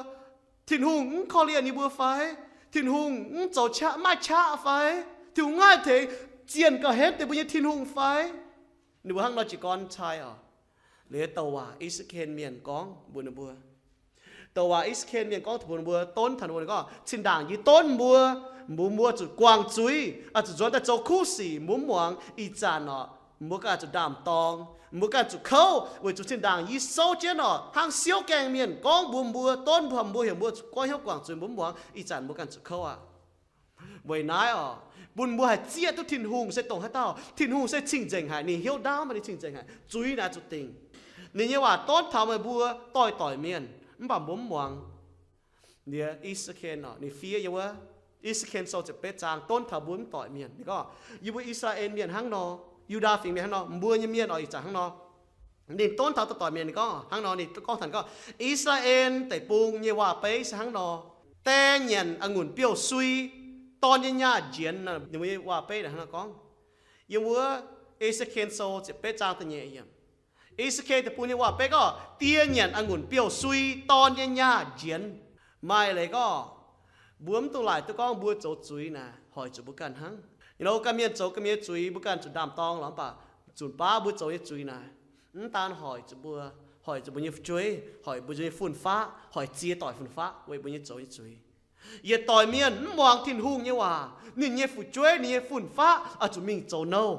Tin-Hungh mv korv-lienh yie mbuo fai? Tin-Hungh mv zoux qaqv, mv maaih qaqv fai? Tin-Hungh mv haih tengx zienh gauh henv deix mbuo nyei Tin-Hungh fai? Ninh mbuo hnangv nor jiez gorn cai orqc. Liuz douc waac I^se^ken Mienh gorngv mbuox ninh mbuo, douc waac I^se^ken Mienh gorngv mbuox ninh mbuo, donv taux ninh mbuo, ninh gorngv, zinh ndaangc yie donv mbuo, mbuo, mbuo zuqc guangc zuiz, zuqc nzuonx daaih zoux kuv sic, mbuo mv muangx. Ih zanc orqc, mbuo ganh zuqc ndaam-dorng, mbuo ganh zuqc kouv, weic zuqc zinh ndaangc yie souv jienv orqc, hnangv siouv gaengh mienh gorngv mbuox mbuo, donv taux mbuo, heuc mbuo zuqc goiv hnyouv guangc zuiz, mbuo mv muangx. Ih zanc mbuo ganh zuqc kouv aqv. Weic naaiv orqc, bun mbuo haih zieqv duqv Tin-Hungh se dongh haaix dauh. Tin-Hungh se cing-nzengc haic, ninh hnyouv ndaauv, maaih ninh cing-nzengc haic, zuiz naaic zuqc dingc. Ninh nyei waac donv taux meih mbuo doix-doic mienh, mv baac mbuo mv muangx. Liuz I^se^ken orqc, ninh fiev yiem wuov I^se^ken Sou ziepc betv zaang donv taux mbuo mv doic mienh. Ninh gorngv, yie mbuo I^saa^laa^en Mienh hnangv nor, Yu^ndaa Fingx Mienh hnangv nor, mbuo nyei mienh orqc, ih zanc hnangv nor. Ninh donv taux doix-doic mienh, ninh gorngv hnangv nor, ninh gorngv taux gorngv, I^saa^laa^en Deic-Bung nyei waac-beiv se hnangv nor, die nyanc a'ngunc biouv-sui, dorn nyei nyaah njienx. Ninh mbuo nyei waac-beiv hnangv nor gorngv. Yiem wuov E^se^ken Sou ziepc betv zaang da'nyeic yiemc, E^se^ken Deic-Bung nyei waac-beiv gorngv, die nyanc a'ngunc biouv-sui, dorn nyei nyaah njienx. Maaih leiz gorngv, mbuo mv dungx laaic duqv gorngv mbuo zoux zuiz naaic hoic zuqc mbuo ganh hnangv. Ninh gorngv ganh mienh zoux ganh mienh nyei zuiz, mbuo ganh zuqc ndaam-dorng lorqc, mv baac zunc baav mbuo zoux nyei zuiz naaic, mv daan hoic zuqc mbuo, hoic zuqc mbuo nyei fu'jueiv, hoic mbuo nyei fun-faqv, hoic ziex doic fun-faqv weic mbuo nyei zoux nyei zuiz. Yietc doic mienh mv muangx Tin-Hungh nyei waac, ninh nyei fu'jueiv, ninh nyei fun-faqv oix zuqc mingh zoux nouh,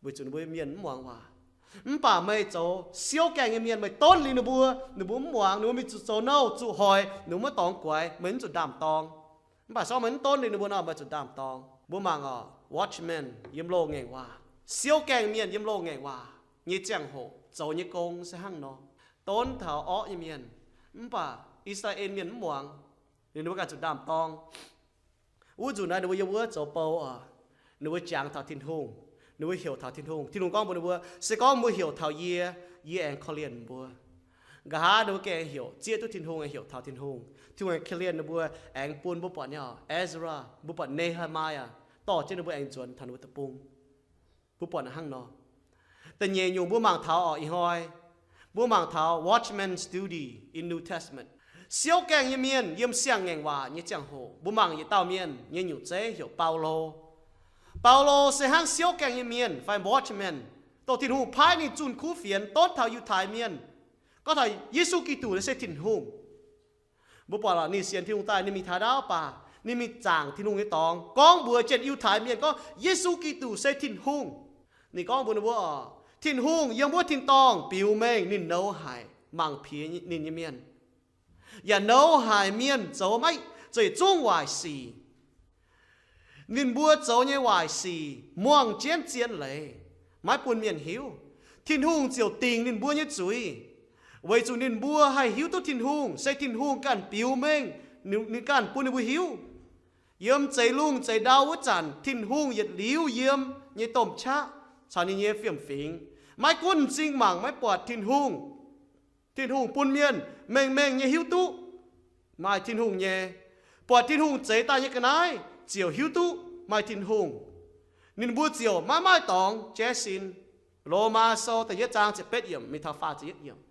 weic zuqc ninh mbuo mienh mv muangx waac. Mv baac meih zoux siouv gaengh nyei mienh, meih donv liuz ninh mbuo, ninh mbuo mv muangx, ninh mbuo mingh zuqc zoux nouh, zuqc hoic, ninh mbuo maiv dorngx guaix, meih mv zuqc ndaam-dorng. Mv baac se gorngv meih mv donv liuz ninh mbuo nor, meih zuqc ndaam-dorng. Mbuo mangc orqc, watchman yiem loz-ngaengc waac, siouv gaengh mienh yiem loz-ngaengc waac nyei ziangh hoc zoux nyei gong se hnangv nor, donv taux orqv nyei mienh. Mv baac I^saa^laa^en Mienh mv muangx, ninh mbuo ganh zuqc ndaam-dorng. Wuov nzunc naaiv ninh mbuo yiem wuov zoux bou oc, ninh mbuo jangx taux Tin-Hungh, ninh mbuo heuc taux Tin-Hungh. Tin-Hungh gorngv mbuox ninh mbuo, se gorngv mbuo heuc taux yie, yie aengx korv-lienh mbuo. Nqa'haav ninh mbuo gengh heuc, zieqv duqv Tin-Hungh, aengx heuc taux Tin-Hungh. Tin-Hungh aengx korv-lienh ninh mbuo, aengx bun mbuo buatc nyei oc, Ezra, mbuo buatc Nehemiah dorh jienv ninh mbuo aengx nzuonx taux ninh mbuo deic-bung. Mbuo buatc hnangv nor. Da'nyeic nyungc mbuo mangc taux oc, ih hnoi mbuo mangc taux watchman's duty in New Testament. Siouv gaengh nyei mienh yiem siang-ngaengc waac nyei ziangh hoc, mbuo mangc yietc dauh mienh nyei nyungc zeiv heuc Baulo. Baulo se hnangv siouv gaengh nyei mienh fai watchman, dongh Tin-Hungh paaiv ninh zunh kuv fienx donv taux Yiutai Mienh, gorngv taux Yesu Giduc naaiv se Tin-Hungh. Mbuo buatc lorqc, ninh sienx Tin-Hungh daaih, ninh mingh taux ndaauv baac ninh mingh zaangc Tin-Hungh nyei dorngx, gorngv mbuox jienv Yiutai Mienh gorngv Yesu Giduc se Tin-Hungh. Ninh gorngv mbuox ninh mbuo oc, Tin-Hungh yiem wuov tin-dorngh biux mengh ninh nouz haic mangc piex ninh nyei mienh, yaac nouz haic mienh zoux maiv, zoux yietc zungv waaic sic. Ninh mbuo zoux nyei waaic sic muangh jienv zien leiz, maiv bun mienh hiuv. Tin-Hungh ziouc dingc ninh mbuo nyei zuiz. Weic zuqc ninh mbuo haih hiuv duqv Tin-Hungh, se Tin-Hungh ganh biux mengh, ninh, ninh ganh bun ninh mbuo hiuv. Yiem zeix lungh zeix ndau wuov zanc, Tin-Hungh yietc liuz yiem nyei domh qaqv caux ninh nyei fiem-fingx. Maiv gunv m'zing mangc maiv buatc Tin-Hungh, Tin-Hungh bun mienh mengh mengh nyei hiuv duqv maaih Tin-Hungh nyei. Buatc Tin-Hungh zeix daaih nyei ga'naaiv ziouc hiuv duqv maaih Tin-Hungh. Ninh mbuo ziouc maiv maaih dorngx jaiv sin. Lomaa Sou da'yietv zaang ziepc betv yiemc mingh taux faah ziepc yietv yiemc.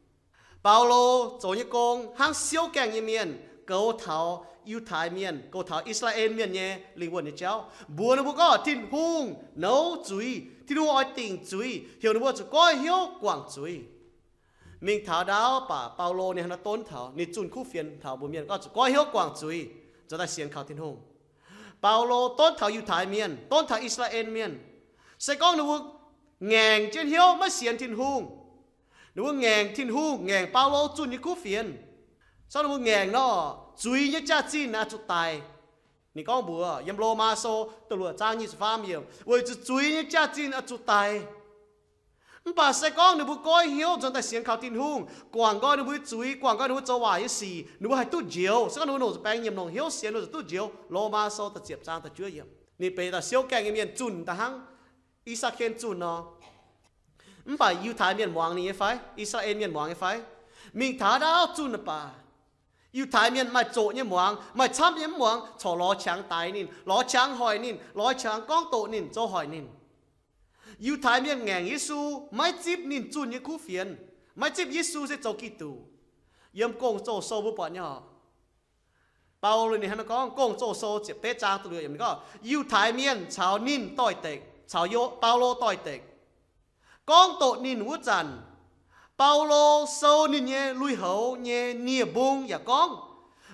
Baulo zoux nyei gong hnangv siouv gaengh nyei mienh goux taux Yiutai Mienh, goux taux I^saa^laa^en Mienh nyei lingh wuonh nyei jauv, mbuox ninh mbuo gorngv Tin-Hungh nouz zuiz, Tin-Hungh oix dingc zuiz, heuc ninh mbuo zuqc goiv hnyouv guangc zuiz. Mingh taux ndaauv baac Baulo ninh hnangv naaiv donv taux, ninh zunh kuv fienx taux mbuo mienh gorngv zuqc goiv hnyouv guangc zuiz, zoux daaih sienx kaux Tin-Hungh. Baulo donv taux Yiutai Mienh, donv taux I^saa^laa^en Mienh. Se gorngv ninh mbuo ngaengc jienv hnyouv maiv sienx Tin-Hungh, ninh mbuo ngaengc Tin-Hungh, ngaengc Baulo zunh nyei kuv fienx, se gorngv ninh mbuo ngaengc nor, zuiz nyei jaax-zinh oix zuqc daic. Ninh gorngv mbuox yiem Lomaa Sou da'luoqc zaang nyic ziepc faam yiemc, weic zuqc zuiz nyei jaax-zinh oix zuqc daic. Mv baac se gorngv ninh mbuo goiv hnyouv nzuonx daaih sienx kaux Tin-Hungh, guangc nqoi ninh mbuo nyei zuiz, guangc nqoi ninh mbuo zoux waaic nyei sic, ninh mbuo haih duqv njoux. Se gorngv ninh mbuo longc zuqc baengh nyiemc longc hnyouv sienx, ninh mbuo zuqc duqv njoux. Lomaa Sou da'ziepc zaang da'juov yiemc. Ninh benx dauh siouv gaengh nyei mienh zunh daaih hnangv I^saa^ken zunh nor. Mv baac Yiutai Mienh muangx ninh nyei fai? I^saa^laa^en Mienh muangx nyei fai? Mingh taux ndaauv zunh baac Yiutai Mienh maaih zoqc nyei muangx, maaih camv nyei mv muangx, corc lorz qangx daix ninh, lorz qangx hoic ninh, lorz qangx gorngv doqc ninh, zoux hoic ninh. Yiutai Mienh ngaengc Yesu, maiv zipv ninh zunh nyei kuv fienx, maiv zipv Yesu se zoux Giduc. Yiem Gong-Zoh Sou mbuo buatc nyei oc. Baulo ninh hnangv naaiv gorngv, Gong-Zoh Sou ziepc betv zaang da'luoqc yiemc ninh gorngv, Yiutai Mienh caux ninh doix-dekc, caux Yo-, Baulo doix-dekc, gorngv doqc ninh wuov zanc, Baulo sou ninh nyei lui-houx nyei nie-mbung yaac gorngv,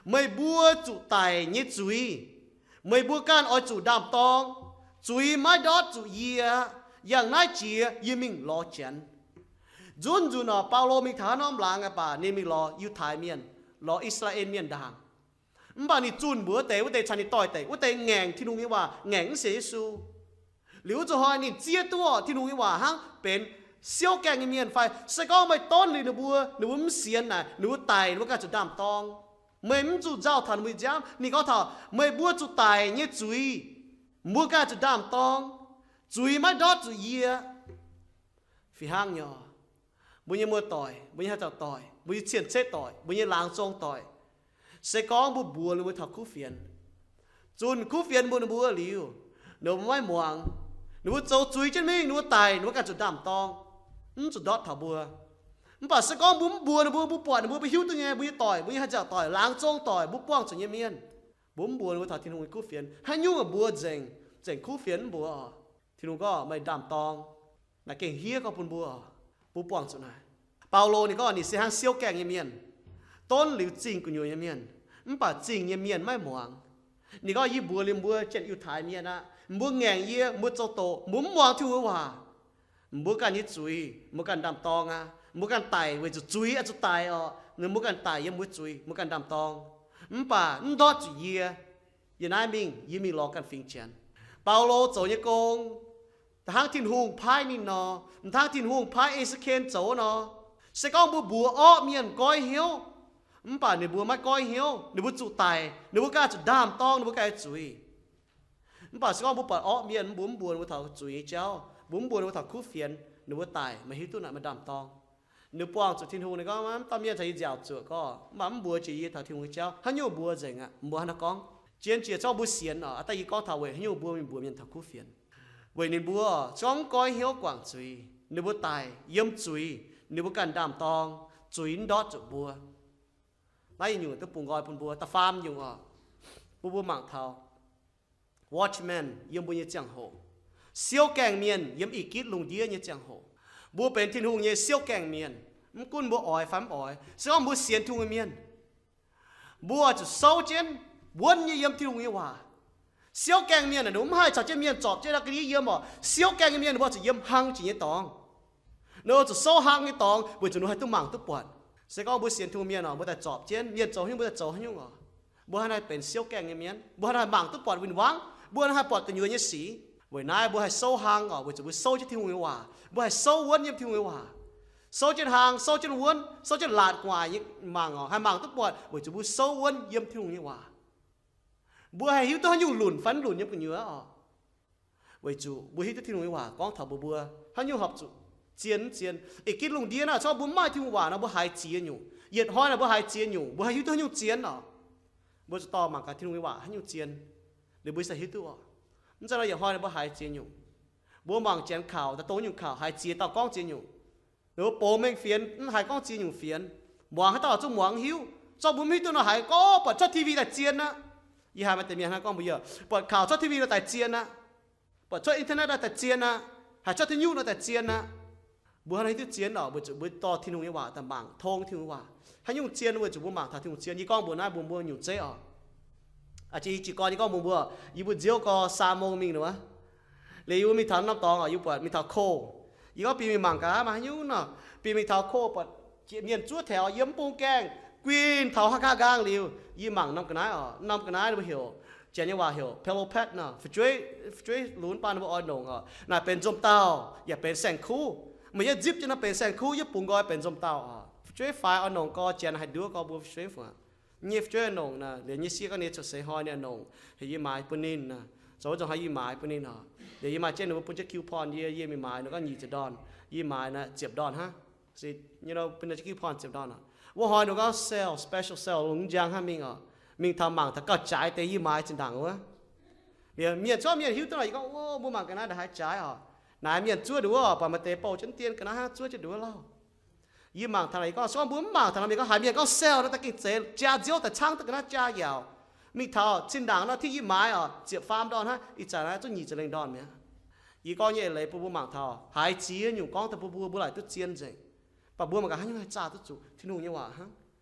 meih mbuo zuqc daic nyei zuiz, meih mbuo ganh oix zuqc ndaam-dorng. Zuiz maiv ndortv zuqc yie. Yangh naaiv jiex yie mingh lorz Janx. Nzunc nzunc nor, Baulo mingh taux haaix norm laangz aqv baac ninh mingh lorz Yiutai Mienh, lorz I^saa^laa^en Mienh ndaangc. Mv baac ninh zunh mbuox wuov deix, wuov deix caux ninh doix-dekc, wuov deix ngaengc Tin-Hungh nyei waac, ngaengc mv sienx Yesu. Liuz wuov zuqc hnoi ninh zieqv duqv Tin-Hungh nyei waac hnangv benx siouv gaengh nyei mienh fai? Se gorngv meih donv liuz ninh mbuo, ninh mbuo mv sienx naaic, ninh mbuo daic, ninh mbuo ganh zuqc ndaam-dorng. Meih mv zuqc nzauh taux ninh mbuo nziaamv. Ninh gorngv taux meih mbuo zuqc daic nyei zuiz, mbuo ganh zuqc ndaam-dorng. Zuiz maiv ndortv zuqc yie. Fih hnangv nyei, mbuo nyei muoz-doic, mbuo nyei haaix zanc doic, mbuo nyei cien-ceqv doic, mbuo nyei laangz zong doic, se gorngv mbuo mbuox ninh mbuo taux kuv fienx, zunh kuv fienx mbuox ninh mbuo liuz, ninh mbuo maiv muangx, ninh mbuo zoux zuiz jienv mingh, ninh mbuo daic, ninh mbuo ganh zuqc ndaam-dorng, mv zuqc ndortv taux mbuo. Mv baac se gorngv mbuo mv mbuox ninh mbuo, mbuo buatc ninh mbuo, mbuo hiuv duqv nyei, mbuo nyei doic, mbuo nyei haaix zanc doic, laangz zong doic, mbuo buangh zuqc nyei mienh, mbuo mv mbuox ninh mbuo taux Tin-Hungh nyei kuv fienx, haaix nyungc mbuox nzengc, nzengc kuv fienx mv mbuox oc. Tin-Hungh gorngv, meih ndaam-dorng. Naaiv gengh hiev gorngv bun mbuo oc. Mbuo buangh zuqc naaiv. Baulo ninh gorngv ninh se hnangv siouv gaengh nyei mienh, donv liuz zingh gu'nyuoz nyei mienh, mv baac zingh nyei mienh maiv muangx. Ninh gorngv, yie mbuox liuz mbuo janx-Yiutai Mienh aqv, mbuo ngaengc yie, mbuo zoux doqc, mbuo mv muangx Tin-Hungh nyei waac. Mbuo ganh nyei zuiz mbuo ganh ndaam-dorng aqv. Mbuo ganh daic weic zuqc zuiz oix zuqc daic oc. Mbuo ganh daic yiem mbuo zuiz, mbuo ganh ndaam-dorng. Mv baac mv ndortv zuqc yie. Yie naaiv mingh, yie mingh lorz ganh fingx Janx. Baulo zoux nyei gong, hnangv Tin-Hungh paaiv ninh nor, hnangv Tin-Hungh paaiv E^se^ken zoux nor. Se gorngv mbuo mbuox orqv mienh goiv hnyouv, mv baac ninh mbuo maiv goiv hnyouv, ninh mbuo zuqc daic, ninh mbuo ganh zuqc ndaam-dorng, ninh mbuo ganh zuiz. Mv baac se gorngv mbuo buatc orqv mienh, mbuo mv mbuox ninh mbuo taux zuiz nyei jauv, mbuo mv mbuox ninh mbuo taux kuv fienx, ninh mbuo daic, meih hiuv duqv naaic, meih ndaam-dorng. Ninh mbuo buangh zuqc Tin-Hungh, ninh gorngv, mv dauh mienh caux yie nziaauc zuoqc gorqv, mv baac mv mbuox jiex yie taux Tin-Hungh nyei jauv. Haaix nyungc mbuox nzengc aqv, mbuo hnangv naaiv gorngv. Zien jiex zorqv mbuo sienx oc. Aa, daaih yie gorngv taux weic haaix nyungc mbuo mingh mbuox mienh taux kuv fienx. Weic ninh mbuo zorqv mv goiv hnyouv guangc zuiz, ninh mbuo daic yiem zuiz, ninh mbuo ganh ndaam-dorng, zuiz mv ndortv zuqc mbuo. Naaiv yietc nyungc duqv bungx nqoi bun mbuo. Da'faam nyungc oc, bun mbuo mangc taux watchman yiem mbuo nyei ziangh hoc, siouv gaengh mienh yiem ih gitv lungh ndiev nyei ziangh hoc. Mbuo benx Tin-Hungh nyei siouv gaengh mienh. Mv gunv mbuo oix fai mv oix, se gorngv mbuo sienx Tin-Hungh nyei mienh, mbuo oix zuqc souv jienv wuonv nyei yiem Tin-Hungh nyei waac. Siouv gaengh mienh aah, ninh mbuo mv haih caux jienv mienh zorpc jienv naaiv ga'ndiev yiem oc. Siouv gaengh nyei mienh ninh mbuo oix zuqc yiem hlang jiex nyei dorngx. Ninh mbuo zuqc souv hlang nyei dorngx weic zuqc ninh mbuo haih duqv mangc duqv buatc. Se gorngv mbuo sienx Tin-Hungh mienh oc, mbuo daaih zorpc jienv mienh zoux haaix nyungc, mbuo daaih zoux haaix nyungc oc. Mbuo hnangv naaiv benx siouv gaengh nyei mienh, mbuo hnangv naaiv haih mangc duqv buatc win-wangv, mbuo hnangv naaiv haih buatc gu'nyuoz nyei sic. Weic naaiv mbuo haih souv hlang oc, weic zuqc mbuo souv jienv Tin-Hungh nyei waac, mbuo haih souv wuonv yiem Tin-Hungh nyei waac. Souv jienv hlang, souv jienv wuonv, souv jienv laatc gu'nguaaic nyei mangc oc, haih mangc duqv buatc weic zuqc mbuo souv wuonv yiem Tin-Hungh nyei waac. Mbuo haih hiuv duqv haaix nyungc lunc fai lunc yiem gu'nyuoz oc. Weic zuqc mbuo hiuv duqv Tin-Hungh nyei waac gorngv taux mbuo, mbuo haaix nyungc horpc zuqc zien mv zien. Ih gitv lungh ndiev naaiv, se gorngv mbuo mv maaih Tin-Hungh waac nor, mbuo haiz ziex nyungc. Yietc hnoi naaic mbuo haiz ziex nyungc, mbuo haih hiuv duqv haaix nyungc zien oc. Mbuo zuqc dorh mangc gaax Tin-Hungh nyei waac haaix nyungc zien, liuz mbuo se hiuv duqv oc. Mv zeiz nor yietc hnoi naaic mbuo haiz ziex nyungc. Mbuo mangc janx kaux, daaih dongh nyungc kaux haiz ziex dauh gorngv ziex nyungc. Ninh mbuo box mengh fienx, mv haiz gorngv ziex nyungc fienx. Muangx haaix dauh zuqc muangx hiuv. Zorqv mbuo mv hiuv duqv nor haiz gorngv buatc cuotv T V daaih zien aqv. Yie haiz maaih deix mienh hnangv gorngv mbuo yie, buatc kaux cuotv T V nor daaih zien aqv. Buatc cuotv internet nor daaih zien aqv. Haiz cuotv Tin-Hungh nor daaih zien aqv. Mbuo hnangv naaiv hiuv duqv zien oc, weic zuqc mbuo dorh Tin-Hungh nyei waac daaih mangc, tong Tin-Hungh waac. Haaix nyungc zien weic zuqc mbuo mangc taux Tin-Hungh zien. Yie gorngv mbuox naaiv mbuox mbuo nyungc zeiv oc. Aa, yie jiez gorn yie gorngv mbuox mbuo, yie mbuo nziouv gorx saa mong mingh nor, liuz yie mbuo mingh taux norm dorngx oc, yie buatc mingh taux cold. Yie gorngv bieqc mingh mangc gaax maaih haaix nyungc nor. Bieqc mingh taux cold buatc mienh zuov taux yiem mv bung gaengh guinh taux haaix nqaang liuz, yie mangc norm ga'naaiv oc, norm ga'naaiv ninh mbuo heuc, Janx nyei waac heuc pillow pet nor, fu'jueiv, fu'jueiv lunx baan ninh mbuo oix nongc oc. Naaic benx nzomc dauh yaac benx saeng-kuv. Meih yietv nzipc jienv nor benx saeng-kuv, yietv bungx nqoi benx nzomc dauh oc. Fu'jueiv faix oix nongc gau, Janx haih nduov gau mbuo fu'jueiv fungc. Nyei fu'jueiv nongc naaic, liuz nyei sieqv gorngv ninh cuotv seix hnoi ninh nongc, heuc yie maaiz bun ninh naaic. Zoux wuov nzunc hnoi yie maaiz bun ninh oc. Liuz yie maaih jienv ninh mbuo bun jienv coupon yie, yie mingh maaiz ninh gorngv nyic ziepc ndorn. Yie maaiz naaic ziepc ndorn hnangv. Se, you know, bun ninh jienv coupon ziepc ndorn oc. Wuov hnoi ninh gorngv sale, special sale, longx njang hnangv mingh oc. Mingh taux mangc taux gauh jaaix deix yie maaiz zinh ndaangc wuov. Liuz mienh, zorqv mienh hiuv duqv nor, yie gorngv, o, mbuo mangc ga'naaiv ndongc haaix jaaix oc. Naaiv mienh zuov nduov oc, buatc maaih deix bouh jienv dien ga'naaiv hnangv zuov jienv nduov lauh. Yie mangc taux naaic, yie gorngv, se gorngv mbuo mv mangc taux naaic, mienh gorngv haiz mienh gorngv sale nor, daaih gengh zeiz jaa nziouv daaih cangv duqv ga'naaiv jaa yaauc. Mingh taux zinh ndaangc nor, tih yie maaiz oc, ziepc faam ndorn hnangv, ih zanc naaiv zungv nyic ziepc lengh ndorn mi'aqv. Yie gorngv nyei eix leiz bun mbuo mangc taux, haiz ziex nyungc gorngv daaih bun mbuo, mbuo laaic duqv zien nzengc. Mv baac mbuo mangc gaax haaix nyungc haih zaah duqv zuqc Tin-Hungh nyei waac hnangv.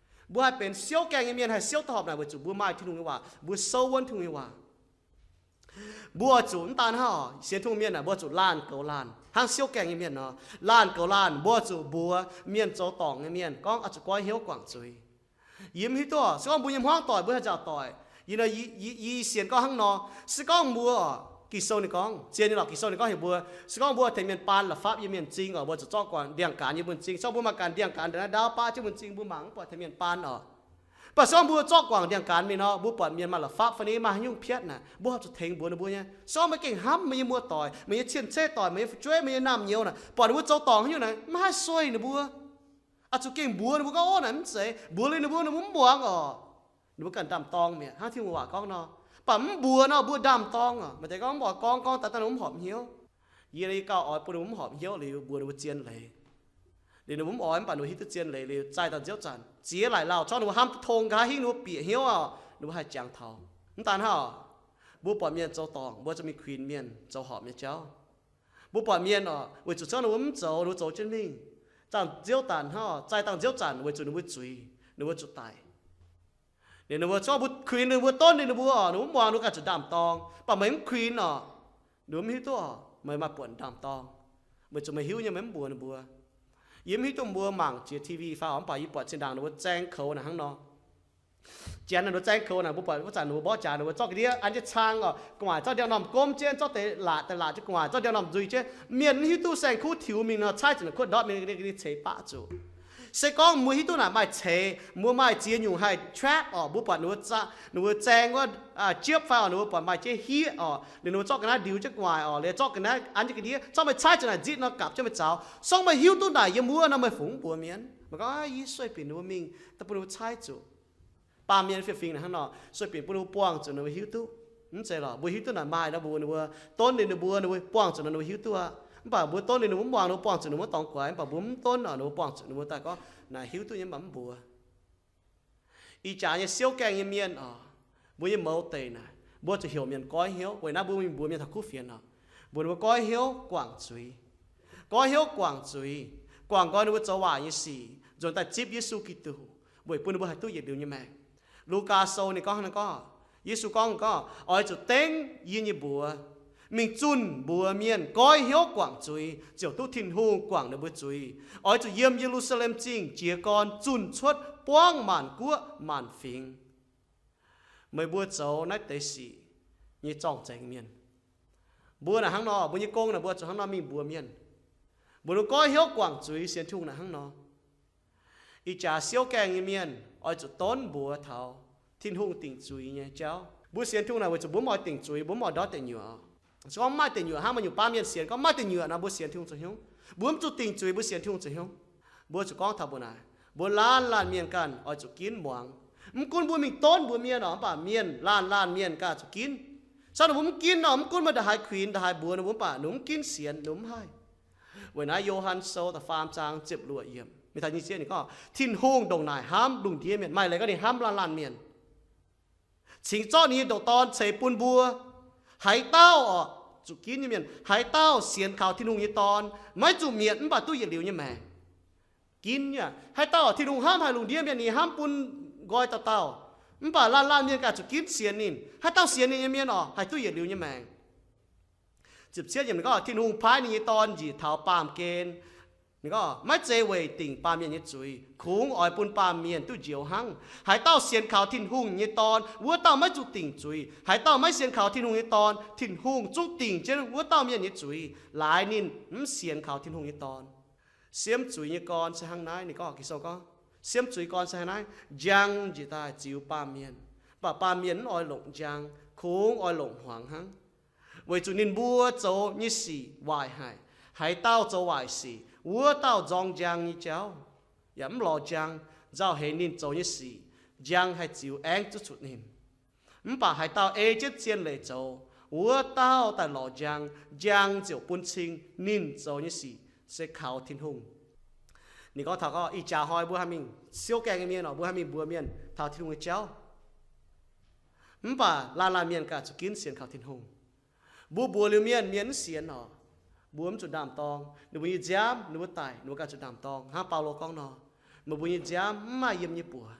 Mbuo haih benx siouv gaengh nyei mienh, haih siouv duqv horpc naaic weic zuqc mbuo maaih Tin-Hungh nyei waac, mbuo souv wuonv Tin-Hungh nyei waac. Mbuo oix zuqc mv daan hnangv oc, sienx Tin-Hungh mienh aah, mbuo oix zuqc laanh goux laanh hnangv siouv gaengh nyei mienh nor. Laanh goux laanh, mbuo oix zuqc mbuox mienh zoux dorngc nyei mienh gorngv oix zuqc goiv hnyouv guangc zuiz. Yie mv hiuv duqv oc, se gorngv mbuo nyei hmuangv doic mbuo haih nzaaux doic. Yie, yie, yie sienx gorngv hnangv nor, se gorngv mbuo oc, Ging-Sou ninh gorngv, zien nyei lorqc, Ging-Sou ninh gorngv heuc mbuo, se gorngv mbuo tengx mienh baan la'fapv yie mienh m'zing oc, mbuo zuqc zorqv guangc ndiangx-gaanx yie mbuo m'zing. Se gorngv mbuo maaih gaanc ndiangx-gaanx ndongc naaiv ndaauv baav jienv mbuo m'zing, mbuo mangc mv buatc tengx mienh baan oc. Mv baac se gorngv mbuo zorqv guangc ndiangx-gaanx mingh nor, mbuo buatc mienh maaih la'fapv fai ni maaih haaix nyungc piatv naaic, mbuo horpc zuqc tengx mbuox ninh mbuo nyei. Se gorngv meih gengh hnamv meih nyei muoz-doic, meih nyei cien-ceqv doic, meih nyei fu'jueiv, meih nyei naamh nyouz naaic, buatc ninh mbuo zoux dorngc haaix nyungc naaic, mv haih sueih ninh mbuo. Oix zuqc gengh mbuox ninh mbuo gorngv, ov, naaic mv zeiz. Mbuox liuz ninh mbuo, ninh mbuo mv muangx oc. Ninh mbuo ganh ndaam-dorng mi'aqv, hnangv Tin-Hungh waac gorngv nor. Mv baac mv mbuox nor, mbuo ndaam-dorng oc. Maaih deix gorngv mv oix gorngv, gorngv daaih daaih ninh mbuo mv horpc hnyouv. Yie, yie gauh oix bun ninh mbuo mv horpc hnyouv liuz, mbuox ninh mbuo zien leiz. Liuz ninh mbuo mv oix, mv baac ninh mbuo hiuv duqv zien leiz liuz, zaih daaih nziouv zanc ziex laaic lauh, zorqv ninh mbuo hnamv duqv tong nqa'haav hingv ninh mbuo bieqc hnyouv oc, ninh mbuo haih jangx taux. Mv daan hnangv oc, mbuo buatc mienh zoux dorngc, mbuo zuqc mingh kuinx mienh zoux horpc nyei jauv. Mbuo buatc mienh oc, weic zuqc se gorngv ninh mbuo mv zoux, ninh mbuo zoux jienv mingh, zaih nziouv zanc hnangv oc, zaih dangh nziouv zanc weic zuqc ninh mbuo zuiz, ninh mbuo zuqc daic. Liuz ninh mbuo, se gorngv mbuo kuinx ninh mbuo, donv ninh mbuo oc, ninh mbuo mv muangx, ninh mbuo ganh zuqc ndaam-dorng. Mv baac meih mv kuinx oc, ninh mbuo mv hiuv duqv oc, meih maaih buonc ndaam-dorng, weic zuqc meih hiuv nyei, meih mv mbuox ninh mbuo. Yie mv hiuv duqv mbuo mangc jiex T V fai oc, mv baac yie buatc zinh ndaangc ninh mbuo zaeng koux naaic hnangv nor. Janx ninh mbuo zaeng koux naaic, mbuo buatc wuov zanc ninh mbuo mborqv jaax, ninh mbuo zorqv ga'ndiev an jienv cang oc, gu'nguaaic zorqv ndiangx-normh gomv jienv, zorqv deix laatc, deix laatc jienv gu'nguaaic, zorqv ndiangx-normh nzuih jienv. Mienh mv hiuv duqv saeng-kuv tiux mingh nor, caaiv ziepc naaic kuotv ndortv mingh, ninh ceix baqv zuqc. Se gorngv mbuo hiuv duqv naaic maaih ceix, mbuo maaih ziex nyungc haih trap oc, mbuo buatc ninh mbuo, ninh mbuo zaeng wuov jiepv fai oc, ninh mbuo buatc maaih jiex hieqv oc, liuz ninh mbuo zorqv ga'naaiv ndiux jienv gu'nguaaic oc, liuz zorqv ga'naaiv an jienv ga'ndiev, zorqv meih caaiv ziepc naaic nzitv nor gapv jienv meih zaux. Se gorngv meih hiuv duqv naaic yiem wuov nor, meih fungc mv mbuox mienh? Meih gorngv, yie sueih binc ninh mbuo mingh daaih bun ninh mbuo caaiv zuqc. Baamh mienh fiev fingx naaic hnangv nor, sueih binc bun ninh mbuo buangh zuqc ninh mbuo hiuv duqv. Mv zeiz lorqc, mbuo hiuv duqv naaic maaih nor, mbuo, ninh mbuo donv ninh, ninh mbuo, ninh mbuo buangh zuqc nor ninh mbuo hiuv duqv aqv. Mv baac mbuo donv ninh, ninh mbuo mv muangx, ninh mbuo buangh zuqc ninh mbuo dorngx guaix. Mv baac mbuo mv donv oc, ninh mbuo buangh zuqc ninh mbuo daaih gorngv naaic hiuv duqv nyei, mv baac mv mbuox. Ih jaax nyei siouv gaengh nyei mienh oc, mbuo nyei mouz deic naaic, mbuo zuqc heuc mienh goiv hnyouv. Weic naaiv mbuo mingh mbuox mienh taux kuv fienx oc, mbuox ninh mbuo goiv hnyouv guangc zuiz. Goiv hnyouv guangc zuiz, guangc nqoi ninh mbuo zoux waaic nyei sic, nzuonx daaih zipv Yesu Giduc, weic bun ninh mbuo haih duqv yietc liuz nyei maengc. Lugaa Sou ninh gorngv hnangv naaiv gorngv, Yesu gorngv, gorngv, oix zuqc dengv yie nyei mbuox, mingh zunh mbuox mienh goiv hnyouv guangc zuiz, ziouc duqv Tin-Hungh guangc ninh mbuo zuiz. Oix zuqc yiem Ye^lu^saa^lem Zingh jiez gorn zunh cuotv buangv maanc guoqv maanc fingx. Meih mbuo zoux naaiv deix sic nyei zorng-zengx mienh. Mbuo naaic hnangv nor, mbuo nyei gong naaic mbuo zuqc hnangv nor mingh mbuox mienh. Mbuo lungh goiv hnyouv guangc zuiz sienx Tin-Hungh naaic hnangv nor. Ih jaax siouv gaengh nyei mienh oix zuqc donv mbuox taux Tin-Hungh dingc zuiz nyei jauv. Mbuo sienx Tin-Hungh naaic weic zuqc mbuo mv oix dingc zuiz, mbuo mv oix ndortv deic nyuoqc. Se gorngv mv maaih deic nyuoqc hnangv, maaih nyungc baav mienh sienx gorngv mv maaih deic nyuoqc nor, mbuo sienx Tin-Hungh zoux hnyouv. Mbuo mv zuqc dingc zuiz, mbuo sienx Tin-Hungh zoux hnyouv. Mbuo zuqc gorngv taux mbuo naaic, mbuo laanh laanh mienh ganh oix zuqc ginv muangx. Mv gunv mbuo mingh donv mbuox mienh oc, mv baac mienh laanh laanh mienh ganh zuqc ginv. Hnangv nor mbuo mv ginv nor, mv gunv maaih ndongc haaix kuinx, ndongc haaix mbuox ninh mbuo, mv baac ninh mbuo mv ginv sienx, ninh mbuo mv haih. Weic naaiv Yo^han Sou da'faam zaang ziepc luoqc yiemc, mingh taux nyic ziepc ninh gorngv, Tin-Hungh ndongc naaic hnamv lungh ndiev mienh, maaih leiz gorngv ninh hnamv laanh laanh mienh, cingx zorqv ninh nyei ndoqc Dorn ceix bun mbuo. Haaix dauh oc, zuqc ginv nyei mienh, haaix dauh sienx kaux Tin-Hungh nyei Dorn, maiv zuqc mietc mv baac duqv yietc liuz nyei maengc. Ginv nyei aqv. Haaix dauh Tin-Hungh hnamv haic lungh ndiev mienh, ninh hnamv bun nqoi dauh dauh, mv baac laanh laanh mienh ganh zuqc ginv sienx ninh. Haaix dauh sienx ninh nyei mienh oc, haih duqv yietc liuz nyei maengc. Ziepc cietv yiemc ninh gorngv, Tin-Hungh paaiv ninh nyei Dorn njiec taux baamh gen. Ninh gorngv, maiv zeiz weic dingc baamh mienh nyei zuiz, kungx oix bun baamh mienh duqv njoux hnangv. Haaix dauh sienx kaux Tin-Hungh nyei Dorn, wuov dauh maiv zuqc dingc zuiz. Haaix dauh maiv sienx kaux Tin-Hungh nyei Dorn, Tin-Hungh zungv dingc jienv wuov dauh mienh nyei zuiz, laaix ninh mv sienx kaux Tin-Hungh nyei Dorn. Siemv zuiz nyei gorn se hnangv naaiv. Ninh gorngv, Ging-Sou gorngv, siemv zuiz nyei gorn se hnangv naaiv, njang njiec daaih ziux baamh mienh, mv baac baamh mienh mv oix longc njang, kungx oix longc hmuangx hnangv, weic zuqc ninh mbuo zoux nyei sic waaic haic. Haaix dauh zoux waaic sic, wuov dauh nzorng njang nyei jauv, yaac mv lorz njang, nzauh heix ninh zoux nyei sic, njang haih ziux aengv zuqv zuqc ninh. Mv baac haaix dauh ei jienv zien leiz zoux, wuov dauh daaih lorz njang, njang ziouc bun cing ninh zoux nyei sic se kaux Tin-Hungh. Ninh gorngv taux gorngv ih jaax hnoi mbuo haih mingh siouv gaengh nyei mienh oc, mbuo haih mingh mbuox mienh taux Tin-Hungh nyei jauv. Mv baac laanh laanh mienh ganh zuqc ginv sienx kaux Tin-Hungh. Mbuo mbuox liuz mienh, mienh mv sienx oc, mbuo mv zuqc ndaam-dorng. Ninh mbuo nyei nziaamv, ninh mbuo daic, ninh mbuo ganh zuqc ndaam-dorng. Hnangv Baulo gorngv nor, meih mbuo nyei nziaamv mv maaih yiem nyei buoz.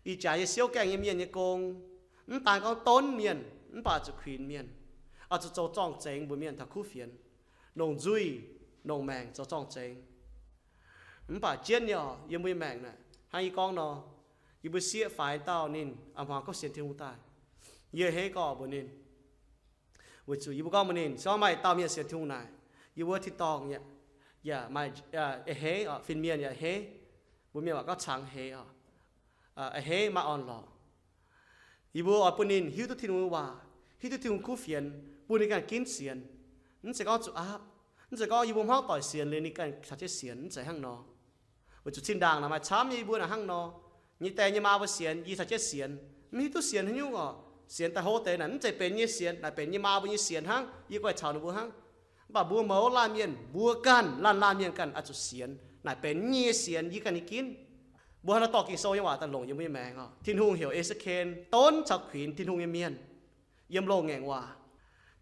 Ih jaax nyei siouv gaengh nyei mienh nyei gong, mv daan gorngv donv mienh, mv baac zuqc kuinx mienh, oix zuqc zoux zorng-zengx mbuox mienh taux kuv fienx, longc nzuih, longc maengc zoux zorng-zengx. Mv baac jienv nyei oc, yiem mbuo nyei maengc naaic, hnangv yie gorngv nor, yie mbuo sieqv faix dauh ninh a'hmuangx gorngv sienx Tin-Hungh daaih, yie hei gorngv mbuox ninh, weic zuqc yie mbuo gorngv mbuox ninh, se gorngv maaih dauh mienh sienx Tin-Hungh naaic, yie mbuo tin-dorngh yaac, yaac maaih, a'hneiv oc, fin-mienh yaac a'hneiv, mbuo mienh waac gorngv cangx heix oc, a'hneiv maaih orn-lorqc. Yie mbuo oix bun ninh hiuv duqv Tin-Hungh nyei waac, hiuv duqv Tin-Hungh kuv fienx, bun ninh ganh ginv sienx. Mv zeiz gorngv zuqc aapv. Mv zeiz gorngv yie mbuo hmuangv doic sienx liuz ninh ganh caux jienv sienx, mv zeiz hnangv nor. Weic zuqc zinh ndaangc naaic maaih camv nyei, yie mbuo naaic hnangv nor, nyei die nyei maa mbuo sienx, yie caux jienv sienx, mv hiuv duqv sienx haaix nyungc oc. Sienx daaih hlo deix naaic mv zeiz benx nyei sienx, naaic benx nyei maa mbuo nyei sienx hnangv, yie guai caux ninh mbuo hnangv. Mv baac mbuo mouz laanh mienh mbuo ganh, laanh laanh mienh ganh oix zuqc sienx naaic benx nyei sienx, yie ganh nyei ginv. Mbuo hnangv naaiv dorh Ging-Sou nyei waac daaih longc yiem mbuo nyei maengc oc. Tin-Hungh heuc E^se^ken donv caux kuinx Tin-Hungh nyei mienh yiem loz-ngaengc waac.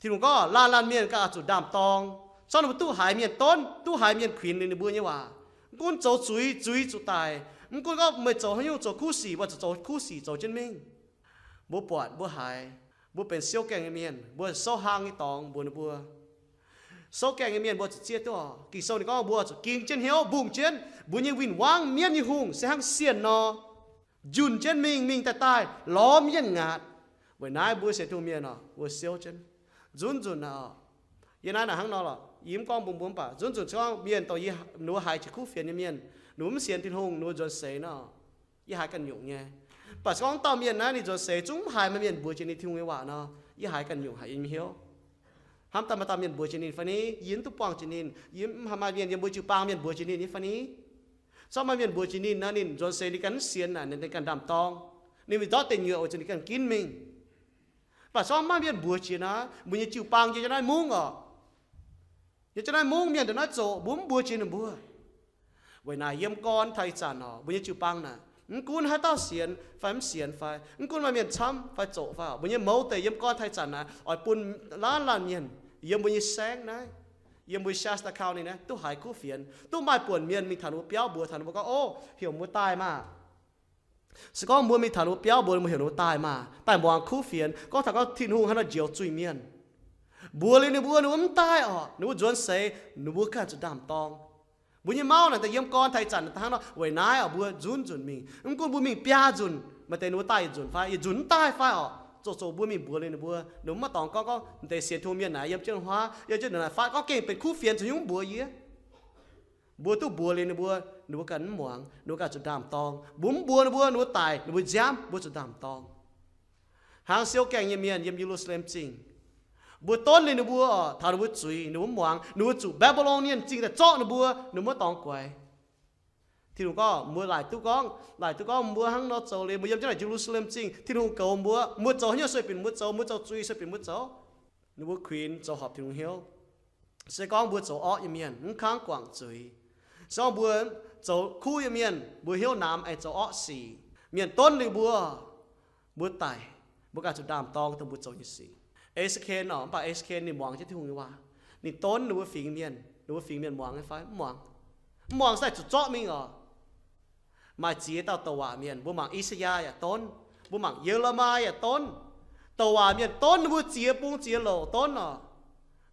Tin-Hungh gorngv laanh laanh mienh ganh oix zuqc ndaam-dorng. Zorqv ninh mbuo duqv haiz mienh donv, duqv haiz mienh kuinx ninh mbuo nyei waac. Mv gunv zoux zuiz, zuiz zuqc daic. Mv gunv gorngv meih zoux haaix nyungc, zoux kuv sic, mbuo zuqc zoux kuv sic zoux jienv mingh. Mbuo buatc, mbuo haiz, mbuo benx siouv gaengh nyei mienh, mbuo souv hlang nyei dorngx mbuox ninh mbuo. Souv gaengh nyei mienh mbuo zuqc zieqv duqv oc. Ging-Sou ninh gorngv mbuo zuqc ging jienv hnyouv, mbungh jienv mbuo nyei win-wangv mienv nyei hungh se hnangv sienh nor, njunh jienv mingh, mingh daaih daaih lorz mienh ngaatc. Weic naaiv mbuo sienx Tin-Hungh mienh oc, mbuo siouv jienv nzunc nzunc naaic oc. Yie naaiv naaic hnangv nor lorqc, yie mv gorngv mbuox mbuo, mv baac nzunc nzunc se gorngv mienh dongh yie, ninh mbuo haiz jiex kuv fienx nyei mienh, ninh mbuo mv sienx Tin-Hungh, ninh mbuo nzuonx seix nor, yie haiz ganh nyungc nyei. Mv baac se gorngv dauh mienh naaiv ninh nzuonx seix zungv mv haiz maaih mienh mbuox jiex ninh Tin-Hungh nyei waac nor, yie haiz ganh nyungc haic yiem hnyouv. Hnamv daaih maaih dauh mienh mbuox jiex ninh fai ni? Yie mv duqv buangh jiex ninh. Yie mv haiz maaih mienh yiem mbuo jiu-baang mienh mbuox jiex ninh nyei fai ni? Zorqv maaih mienh mbuox jiex ninh naaic, ninh nzuonx seix ninh ganh mv sienx naaic, ninh ganh ndaam-dorng. Ninh mingh ndortv deic nyuoqc weic zuqc ninh ganh ginv mingh. Mv baac zorqv maaih mienh mbuox jiex naaic, mbuo nyei jiu-baang yiem jienv naaiv mungv oc, yiem jienv naaiv mungv mienh ndongc naaiv zoqc, mbuo mv mbuox jiex ninh mbuo. Weic naaic yiem gorn taux ih zanc oc, mbuo nyei jiu-baang naaic, mv gunv haaix dauh sienx fai mv sienx fai, mv gunv maaih mienh camv fai zoqc fai oc, mbuo nyei mouz deix yiem gorn taux ih zanc naaic oix bun laanh laanh mienh yiem mbuo nyei saengv naaiv, yiem mbuo Shasta County naaiv duqv haiz kuv fienx, duqv maaih buonc mienh mingh taux ninh mbuo biauv mbuox taux ninh mbuo gorngv, Ov, heuc mbuo daaih maah! Se gorngv mbuo mingh taux ninh mbuo biauv mbuox ninh mbuo heuc ninh mbuo daaih maah, daaih muangx kuv fienx, gorngv taux gorngv Tin-Hungh haaix nor njoux zuiz-mienh, mbuox liuz ninh mbuo, ninh mbuo mv daaih orqc, ninh mbuo nzuonx seix, ninh mbuo ganh zuqc ndaam-dorng. Mbuo nyei mauv naaic daaih yiem gorn taux ih zanc daaih hnangv nor. Weic naaiv oc, mbuo nzunc nzunc mingh, mv gunv mbuo mingh biaa nzunc, maaih deix ninh mbuo daaih yietc nzunc fai yietc nzunc mv daaih fai orqc, zoux zoux mbuo mingh mbuox liuz ninh mbuo, ninh mbuo maiv dorngx gorngv, gorngv deix sienx Tin-Hungh mienh naaic yiem jienv huaav, yiem jienv naaic faatv gorngv gengh benx kuv fienx zuqc hiuv mbuox yie. Mbuo duqv mbuox liuz ninh mbuo, ninh mbuo ganh mv muangx, ninh mbuo ganh zuqc ndaam-dorng. Mbuo mv mbuox ninh mbuo, ninh mbuo daic, ninh mbuo nziaamv, mbuo zuqc ndaam-dorng. Hnangv siouv gaengh nyei mienh yiem Ye^lu^saa^lem Zingh, mbuo donv liuz ninh mbuo oc, taux ninh mbuo zuiz, ninh mbuo mv muangx, ninh mbuo zuqc Mbaa^mbi^lon Mienh zingh daaih zorqv ninh mbuo, ninh mbuo maiv dorngx guaix. Tin-Hungh gorngv, mbuo laaic duqv gorngv, laaic duqv gorngv mbuo hnangv nor zoux liuz, mbuo yiem jienv naaic Ye^lu^saa^lem Zingh, Tin-Hungh goux mbuo, mbuo zoux haaix nyungc sueih binc mbuo zoux, mbuo zoux zuiz sueih binc mbuo zoux. Ninh mbuo kuinx zoux horpc Tin-Hungh hnyouv. Se gorngv mbuo zoux orqv nyei mienh, mv kangv guangc zuiz. Se gorngv mbuo zoux kuv nyei mienh, mbuo hnyouv namx aengx zoux orqv sic, mienh donv liuz mbuo, mbuo daic, mbuo ganh zuqc ndaam-dorng dongh mbuo zoux nyei sic. E^se^ken oc, mv baac E^se^ken ninh muangx jienv Tin-Hungh nyei waac. Ninh donv ninh mbuo fingx mienh, ninh mbuo fingx mienh muangx nyei fai? Mv muangx. Mv muangx se zuqc zorqv mingh oc. Maaih ziex dauh douc waac mienh, mbuo mangc I^saa^yaa yaac donv, mbuo mangc Ye^le^mi yaac donv. Douc waac mienh donv ninh mbuo ziex bung ziex louc donv oc.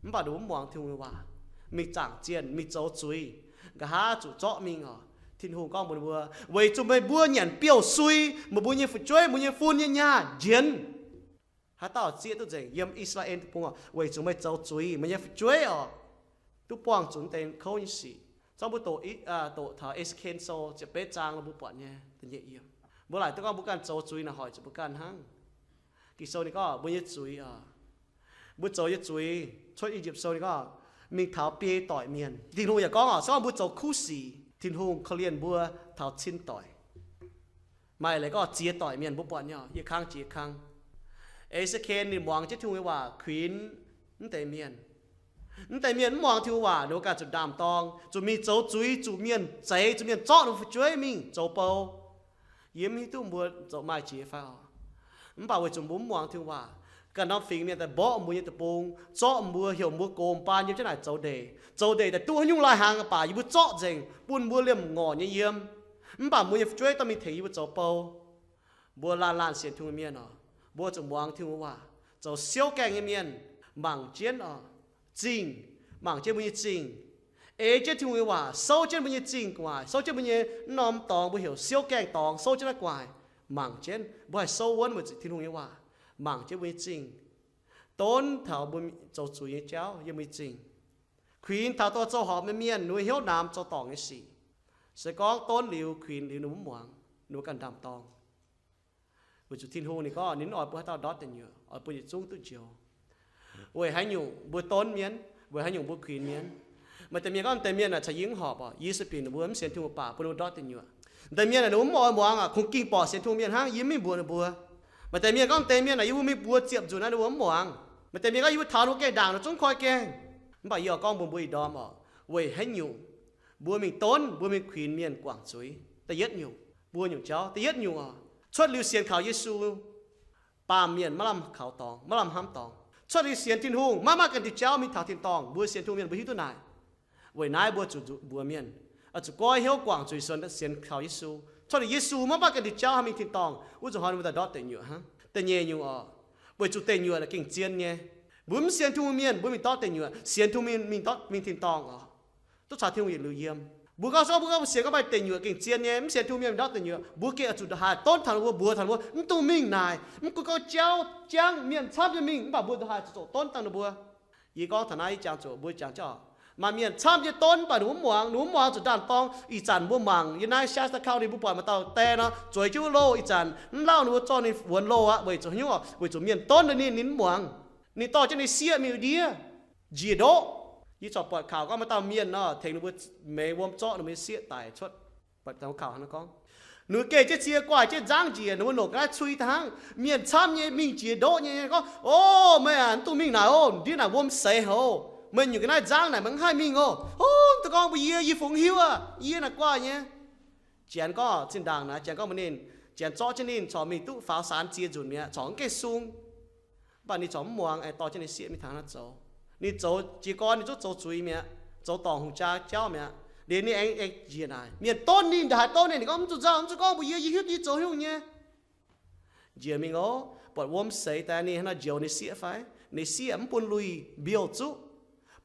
Mv baac ninh mbuo mv muangx Tin-Hungh nyei waac, mingh zaangc zienh, mingh zoux zuiz, nqa'haav zuqc zorqv mingh oc. Tin-Hungh gorngv mbuox ninh mbuo, weic zuqc meih mbuo nyanc biouv-sui, meih mbuo nyei fu'jueiv, mbuo nyei fun nyei nyaah njienv. Haaix dauh zieqv duqv nzengc yiem I^saa^laa^en deic-bung oc? Weic zuqc meih zoux zuiz, meih nyei fu'jueiv oc, duqv buangh zuqc deix kouv nyei sic. Zorqv mbuo doqc, doqc taux E^se^ken Sou ziepc betv zaang lo mbuo buatc nyei da'nyeic yiem. Mbuo laaic duqv gorngv mbuo ganh zoux zuiz naaic hoic zuqc mbuo ganh hnangv. Ging-Sou ninh gorngv mbuo nyei zuiz oc, mbuo zoux nyei zuiz, Cuotv I^yipv Sou ninh gorngv, mingh taux biei doic mienh. Tin-Hungh yaac gorngv oc, se gorngv mbuo zoux kuv sic, Tin-Hungh korv-lienh mbuo taux cin doic. Maaih leiz gorngv ziex doic mienh mbuo buatc nyei, yietc kang jiex kang. E^se^ken ninh muangx jienv Tin-Hungh nyei waac kuinx mv deix mienh. Mv deix mienh mv muangx Tin-Hungh waac, ninh mbuo ganh zuqc ndaam-dorng, zuqc mingh zoux zuiz, zuqc mienh zeix, zuqc mienh zorqv ninh mbuo fu'jueiv mingh zoux bou. Yie mv hiuv duqv mbuo zoux maaih jiex fai oc. Mv baac weic zuqc mbuo mv muangx Tin-Hungh waac, ganh norm fingx mienh daaih mborqv mbuo nyei deic-bung, zorqv mbuo, heuc mbuo gox baan yiem jienv naaic zoux ndeic. Zoux ndeic daaih duqv haaix nyungc lai-hnaangx mv baac yie mbuo zorqv nzengc, bun mbuo liemh ngorc nyei yiem. Mv baac mbuo nyei fu'jueiv dorh mingh tengx yie mbuo zoux bou. Mbuo laanh laanh sienx Tin-Hungh mienh oc, mbuo zuqc muangx Tin-Hungh waac, zoux siouv gaengh nyei mienh, mangc jienv oc, zingh, mangc jienv mbuo nyei zingh, ei jienv Tin-Hungh nyei waac, souv jienv mbuo nyei zingh gu'nguaaic, souv jienv mbuo nyei norm dorngx mbuo heuc siouv gaengh dorngx, souv jienv naaiv gu'nguaaic, mangc jienv. Mbuo haih souv wuonv weic zuqc Tin-Hungh nyei waac, mangc jienv mbuo nyei zingh, donv taux mbuo zoux zuiz nyei jauv yiem mbuo nyei zingh, kuinx taux dongh zoux horpc nyei mienh, ninh mbuo hnyouv namx zoux dorngc nyei sic. Se gorngv donv liuz, kuinx liuz ninh mbuo mv muangx, ninh mbuo ganh ndaam-dorng. Weic zuqc Tin-Hungh ninh gorngv ninh mv oix bun haaix dauh ndortv deic nyuoqc, oix bun yietc zungv duqv njoux. Weic haaix nyungc mbuo donv mienh? Weic haaix nyungc mbuo kuinx mienh? Maaih deix mienh gorngv, deix mienh naaic caux yie mv horpc oc, yie sueih binc ninh mbuo mv sienx Tin-Hungh baac bun ninh mbuo ndortv deic nyuoqc. Deix mienh naaic ninh mbuo mv oix muangx aqv, kungx ging borqc sienx Tin-Hungh mienh hnangv, yie mv mingh mbuox ninh mbuo. Maaih deix mienh gorngv, deix mienh naaic yie mbuo mingh mbuox ziepc nzunc naaiv ninh mbuo mv muangx. Maaih deix mienh gorngv yie mbuo taux ninh mbuo gaengh ndaangc ninh zungv koi gaengh. Mv baac yie oix gorngv mbuox mbuo ih ndorm oc, weic haaix nyungc mbuo mingh donv, mbuo mingh kuinx mienh guangc zuiz? Da'yietv nyungc, buo nyungc jauv. Da'yietv nyungc oc, cuotv liuz sienx kaux Yesu, baamh mienh maiv lamh kaux dorngx, maiv lamh hnamv dorngx. Cuotv liuz sienx Tin-Hungh maiv maaih ganh diuh jauv mingh taux tin-dorngh. Mbuo sienx Tin-Hungh mienh mbuo hiuv duqv naaic. Weic naaiv mbuo zuqc mbuox mienh, zuqc goiv hnyouv guangc zuiz, sienx kaux Yesu. Cuotv liuz Yesu maiv maaih ganh diuh jauv haih mingh tin-dorngh, wuov zuqc hnoi ninh mbuo daaih ndortv deic nyuoqc hnangv. Da'nyeic nyungc oc, weic zuqc deic nyuoqc naaic gengh zien nyei. Mbuo mv sienx Tin-Hungh mienh mbuo mingh ndortv deic nyuoqc, sienx Tin-Hungh mienh mingh ndortv, mingh tin-dorngh oc, duqv caux Tin-Hungh yietc liuz yiem. Mbuo gorngv, gorngv mbuo sienx gorngv maaih deic nyuoqc gengh zien nyei, mv sienx Tin-Hungh mienh mingh ndortv deic nyuoqc, mbuo gengh oix zuqc ndongc haaix donv taux ninh mbuo, mbuox taux ninh mbuo, mv dungx mingh naaic, mv gunv gorngv jauv jangv mienh camv nyei mingh, mv baac mbuo ndongc haaix zuqc zoux donv dangh ninh mbuo. Yie gorngv taux naaiv, yie jangx zuqc mbuo jangx jauv, maaih mienh camv nyei donv, mv baac ninh mbuo mv muangx, ninh mbuo mv muangx zuqc ndaam-dorng. Ih zanc mbuo mangc yiem naaiv Shasta County mbuo buatc maaih dauh die nor, zueiz jienv wuov loh, ih zanc mv lauh ninh mbuo zorqv ninh wuonx loh aqv. Weic zuqc haaix nyungc oc? Weic zuqc mienh donv ninh, ninh mv muangx. Ninh dorh jienv ninh sieqv mingh ndiev, njiec ndoqv. Yie corc buatc kaux gorngv maaih dauh mienh nor, tengx ninh mbuo meix wuom zorqv ninh mbuo nyei sieqv daic cuotv. Buatc kaux hnangv naaiv gorngv, ninh mbuo geh jienv cie guaaih jienv nzangv njiec, ninh mbuo longc ga'naaiv cui daaih hnangv. Mienh camv nyei mingh njiec ndoqv nyei gorngv, O, meih aac, mv dungx mingh naaic oc, ndiev naaic wuom seix hoc. Meih nyungc ga'naaiv nzangv naaic meih mv haih mingh oc. Ov, duqv gorngv mbuox yie, yie fungx hiuv aqv, yie naaic guaaih nyei. Janx gorngv zinh ndaangc naaic, Janx gorngv mbuox ninh, Janx zorqv jienv ninh corc mingh duqv faaux saanx ziex nzunc mi'aqv, corc mv gaengh sung. Mv baac ninh corc mv muangx, aengx dorh jienv ninh sieqv mingh taux naaiv zoux. Ninh zoux jiez gorn ninh zungv zoux zuiz mi'aqv, zoux dorngc hungh jaa jauv mi'aqv. Liuz ninh aengx, aengx njiec naaic, mienh donv ninh, ndongc haaix donv ninh, ninh gorngv, Mv zuqc nzauh, mv zuqc gorngv mbuox yie, yie hiuv duqv yie zoux haaix nyungc nyei. Njiec mingh oc, buatc wuom seix daaih ninh hnangv nor njoux ninh sieqv fai? Ninh sieqv mv bun lui mbiouh zuqv,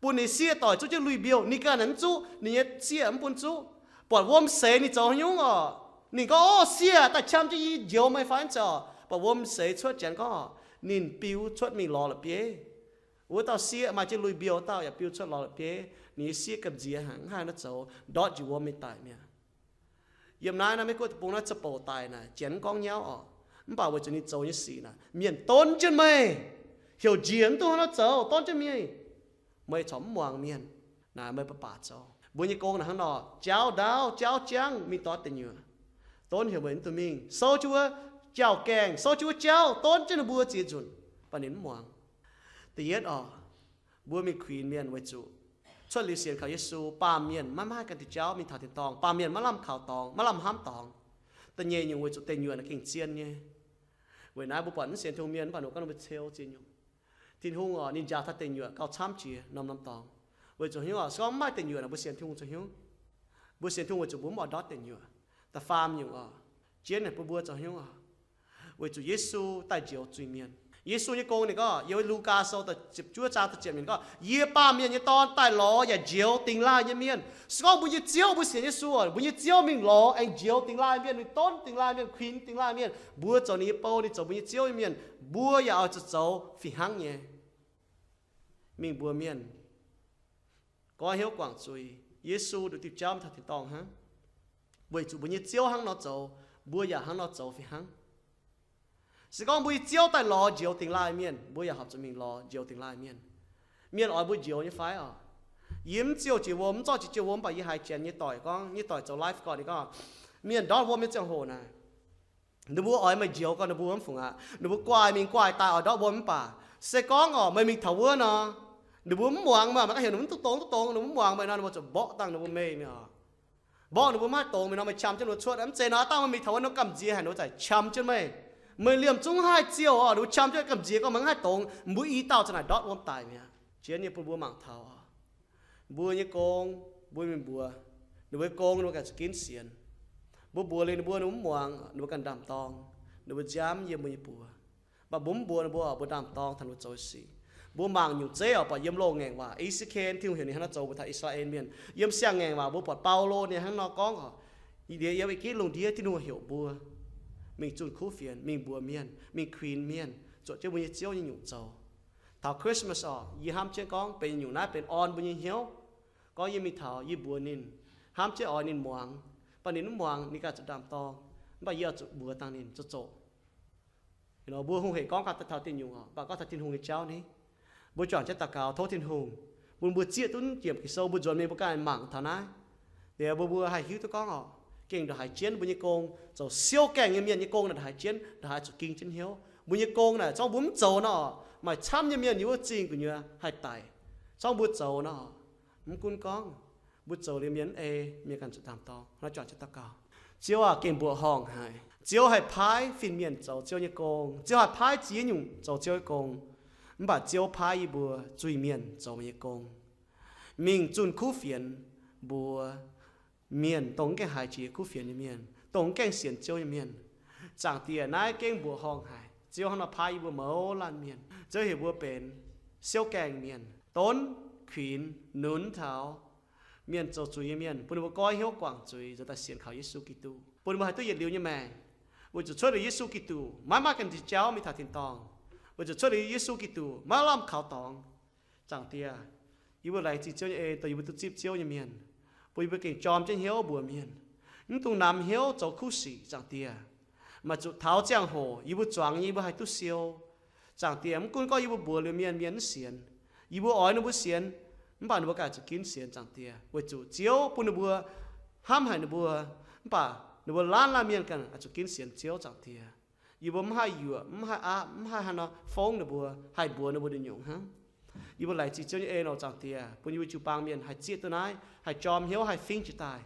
bun ninh sieqv doic zuqv jienv lui mbiouh, ninh ganh naaic mv zuqv, ninh nyei sieqv mv bun zuqv. Buatc wuom seix ninh zoux haaix nyungc oc? Ninh gorngv, Ov, sieqv, daaih qam jienv yie njoux meih fai? Mv zeiz oc. Baac wuom seix cuotv janx gorngv, ninh biu cuotv mingh lorz la'bieiv. Wuov dauh sieqv maaih jienv lui-mbiouh wuov dauh yaac biu cuotv lorz la'bieiv. Ninh nyei sieqv gamh nziex haic, mv haih nor zoux, ndortv njiec wuom mingh daic mi'aqv. Yiem naaiv, naaiv Meiv Guoqv deic-bung naaiv za'bouc daic naaic, janx mv gorngv nyauv orqc, mv baac weic zuqc ninh zoux nyei sic naaic, mienh donv jienv meih, heuc njiec mv duqv hnangv nor zoux, donv jienv meih, meih corc mv muangx mienh. Naaic meih baac baac zoux. Mbuo nyei gong naaic hnangv nor, jauv ndaauv, jauv jangv mingh ndortv deic nyuoqc, donv heuc meih mv duqv mingh, souv jienv wuov jauv-gaengh, souv jienv wuov jauv, donv jienv ninh mbuo ziex nzunc, baac ninh mv muangx. Da'yietv orqc, mbuo mingh kuinx mienh weic zuqc cuotv liuz sienx kaux Yesu, baamh mienh maiv maaih ganh diuh jauv mingh taux tin-dorngh, baamh mienh maiv lamh kaux dorngx, maiv lamh hnamv dorngx. Da'nyeic nyungc weic zuqc deic nyuoqc naaiv gengh zien nyei. Weic naaiv mbuo buatc mv sienx Tin-Hungh mienh mv baac ninh mbuo gorngv ninh mbuo ceu ziex nyungc. Tin-Hungh orqc, ninh njaaux taux deic nyuoqc gauh camv jiex norm-norm dorngx. Weic zuqc hnyouv orqc, se gorngv mv maaih deic nyuoqc naaic mbuo sienx Tin-Hungh zoux hnyouv? Mbuo sienx Tin-Hungh weic zuqc mbuo mv oix ndortv deic nyuoqc. Da'faam nyungc orqc, jienv naaic bun mbuo zoux hnyouv orqc, weic zuqc Yesu daaih njoux zuiz-mienh. Yesu nyei gong ninh gorngv, yiem Lugaa Sou da'ziepc juov zaang da'ziepc yiemc gorngv, yie, Baamh Mienh nyei Dorn, daaih lorz yaac njoux dingx laaih nyei mienh. Se gorngv mbuo nyei Ziouv, mbuo sienx Yesu, mbuo nyei Ziouv mingh lorz aengx njoux dingx laaih mienh, mingh donv dingx laaih mienh, kuinx dingx laaih mienh, mbuo zoux ninh nyei bou, ninh zoux mbuo nyei Ziouv nyei mienh, mbuo yaac oix zuqc zoux fih hnangv nyei, mingh mbuox mienh goiv hnyouv guangc zuiz, Yesu nduqc diuh jauv mingh taux tin-dorngh hnangv. Weic zuqc mbuo nyei Ziouv hnangv nor zoux, mbuo yaac hnangv nor zoux fih hnangv. Se gorngv mbuo nyei Ziouv daaih lorz njoux dingx laaih mienh, mbuo yaac horpc zuqc mingh lorz njoux dingx laaih mienh. Mienh oix mbuo njoux nyei fai orqc? Yie mv ziouh jiex wuom, mv zorqv jiex jiouh wuom, mv baac yie haiz janx nyei doic gorngv, nyei doic zoux live gorqv, ninh gorngv, mienh ndortv wuom nyei ziangh hoc naaic, ninh mbuo oix meih njoux gorngv ninh mbuo mv fungc aqv. Ninh mbuo guaaih mingh guaaih daaih oix ndortv wuom mv baac, se gorngv orqc, meih mingh taux wuov nor, ninh mbuo mv muangx meih, meih gorngv heuc ninh mbuo mv duqv dongz, duqv dongz, ninh mbuo mv muangx meih nor, ninh mbuo zuqc mborqv dangh ninh mbuo meih mi'aqv. Mborqv ninh mbuo mv haih dongz mingh nor, meih qam jienv ninh mbuo cuotv. Mv zeiz nor, dangh meih mingh taux wuov nor gamh nziex haic, ninh mbuo za'gengh qam jienv meih. Meih liemh zungv mv haih ziouh orqc, ninh mbuo qam jienv gamh nziex gorngv meih mv haih dongz, mbuo i dauh za'naaic ndortv wuom daic mi'aqv. Jienv nyei bun mbuo mangc taux orqc, mbuo nyei gong, mbuo mingh mbuox ninh mbuo nyei gong, ninh mbuo ganh zuqc ginv sienx. Mbuo mbuox liuz ninh mbuo, ninh mbuo mv muangx, ninh mbuo ganh ndaam-dorng, ninh mbuo nziaamv yiem mbuo nyei buoz. Mv baac mbuo mv mbuox ninh mbuo, mbuo ndaam-dorng taux ninh mbuo zoux sic. Mbuo mangc nyungc zeiv orqc, buatc yiem loz-ngaengc waac, E C K, Tin-Hungh heuc ninh hnangv nor zoux mbuox taux I^saa^laa^en Mienh. Yiem siang-ngaengc waac mbuo buatc Baulo ninh hnangv nor gorngv orqc, ndiev yiem i gitv lungh ndiev Tin-Hungh heuc mbuo mingh zunh kuv fienx, mingh mbuox mienh, mingh kuinx mienh, zuoqc jienv mbuo nyei Ziouv nyei nyungc zoux. Taux Christmas orqc, yie hnamv jienv gorngv benx nyungc naaiv benx orn mbuo nyei hnyouv. Gorngv yie mingh taux yie mbuox ninh, hnamv jienv oix ninh muangx, mv baac ninh mv muangx, ninh ganh zuqc ndaam-dorng. Mv baac yie oix zuqc mbuox dangh ninh zoux zoqc. Mbuo hungh hec gorngv gaax daaih taux diuh nyungc orqc, mv baac gorngv taux Tin-Hungh nyei jauv ni. Mbuo juangc jienv daux gaux tov Tin-Hungh bun mbuo zieqv duqv jiemc Ging-Sou, mbuo nzuonx mingh mbuo ganh mangc taux naaiv. Liuz mbuo, mbuo haih hiuv duqv gorngv orqc, gengh ndongc haaix jienv mbuo nyei gong, zoux siou gaengh nyei mienh nyei gong naaic ndongc haaix jienv, ndongc haaix zuqc ging jienv hnyouv. Mbuo nyei gong naaic, zorngv mbuo mv zoux nor, maaih camv nyei mienh yiem wuov zingh gu'nyuoz haih daic. Zorngv mbuo zoux nor, mv gunv gorngv mbuo zoux liuz mienh mv ei, mienh ganh zuqc ndaam-dorng. Naaiv juangc jienv daux gaux. Ziouv aah, gengh mbuoqc horngh haic. Ziouv haih paaiv fin-mienh zoux Ziouv nyei gong. Ziouv haih paaiv ziex nyungc zoux Ziouv nyei gong. Mv baac Ziouv paaiv yie mbuo zuiz-mienh zoux meih nyei gong, mingh zunh kuv fienx, mbuox mienh, dongh mv gaengh haiz jiex kuv fienx nyei mienh, dongh mv gaengh sienx Ziouv nyei mienh. Zaangc Diex, naaiv gengh mbuoqc horngh haic. Ziouv hnangv nor paaiv yie mbuo mouz laanh mienh. Ziouv heuc mbuo benx siou gaengh mienh, donv, kuinx, nunz taux mienh zoux zuiz nyei mienh, bun ninh mbuo goiv hnyouv guangc zuiz, nzuonx daaih sienx kaux Yesu Giduc, bun ninh mbuo haih duqv yietc liuz nyei maengc. Weic zuqc cuotv liuz Yesu Giduc maiv maaih ganh diuh jauv mingh taux tin-dorngh. Weic zuqc cuotv liuz Yesu Giduc maiv lamh kaux dorngx. Zaangc Diex, yie mbuo laengz zingh Ziouv nyei en, dongh yie mbuo duqv zipv Ziouv nyei mienh, bun yie mbuo gengh jorm jienv hnyouv mbuox mienh, mv dungx namx hnyouv zoux kuv sic. Zaangc Diex, maaih zuqc taux ziangh hoc yie mbuo zuangx nyei, yie mbuo haih duqv siou. Zaangc Diex, mv gunv gorngv yie mbuo mbuox liuz mienh, mienh mv sienx, yie mbuo oix ninh mbuo sienx, mv baac ninh mbuo ganh zuqc ginv sienx. Zaangc Diex, weic zuqc Ziouv bun ninh mbuo, hnamv haic ninh mbuo, mv baac ninh mbuo laanh laanh mienh ganh zuqc ginv sienx Ziouv. Zaangc Diex, yie mbuo mv haih yuoqc, mv haih aqv, mv haih haaix nor fongv ninh mbuo, haih mbuox ninh mbuo nyungc-nyungc hnangv. Yie mbuo laengz zingh Ziouv nyei en oc. Zaangc Diex, bun yie mbuo jiu-baang mienh haih zieqv duqv naaiv, haih jorm hnyouv, haih fingx jiex daaih.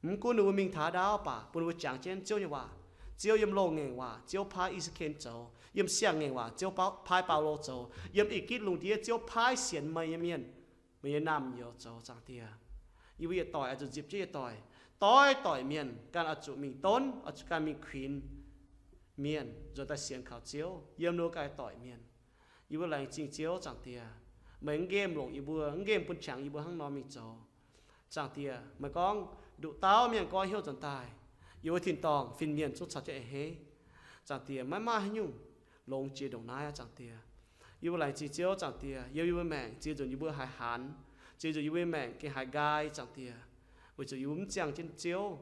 Mv gunv ninh mbuo mingh taux haaix ndaauv baac bun ninh mbuo jangx jienv Ziouv nyei waac. Ziouv yiem loz-ngaengc waac, Ziouv paaiv I^saa^laa^en zoux. Yiem siang-ngaengc waac, Ziouv paaiv Baulo zoux. Yiem i gitv lungh ndiev, Ziouv paaiv sienx meih nyei mienh, meih nyei naamh nyouz zoux. Zaangc Diex, yie mbuo yietc doic oix zuqc nzipc jienv yietc doic, doiv doic mienh ganh oix zuqc mingh donv, oix zuqc ganh mingh kuinx mienh nzuonx daaih sienx kaux Ziouv yiem ninh mbuo ganh doic mienh. Yie mbuo laengz zingh Ziouv. Zaangc Diex, meih mv nqemh longc yie mbuo, mv nqemh bun qangx yie mbuo hnangv nor mingh zoux. Zaangc Diex, meih gorngv nduqc dauh mienh goiv hnyouv nzuonx daaih, yie mbuo tin-dorngh fin-mienh zungv caux jienv a'hneiv. Zaangc Diex, maiv maaih haaix nyungc longx jiex ndongc naaiv aqv. Zaangc Diex, yie mbuo laengz zingh Ziouv. Zaangc Diex, yiem yie mbuo maengc ziex nzunc yie mbuo haih hanx, ziex nzunc yie mbuo maengc gengh haiz nqaai. Zaangc Diex, weic zuqc yie mbuo mv ziangh jienv Ziouv.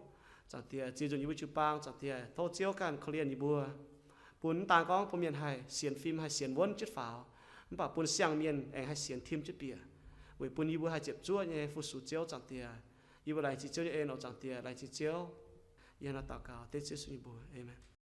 Zaangc Diex, ziex nzunc yie mbuo jiu-baang, Zaangc Diex, tov Ziouv ganh korv-lienh yie mbuo, bun mv daan gorngv bun mienh haih sienx fim, haih sienx wuonv jietv faaux, mv baac bun siang-mienh aengx haih sienx tim jienv bieqc, weic bun yie mbuo haih ziepc zuoqv nyei fu-sux Ziouv. Zaangc Diex, yie mbuo laengz zingh Ziouv nyei en oc. Zaangc Diex, laengz zingh Ziouv. Yie hnangv naaiv daux gaux dengv Ziouv Yesu nyei mbuox. Aamen.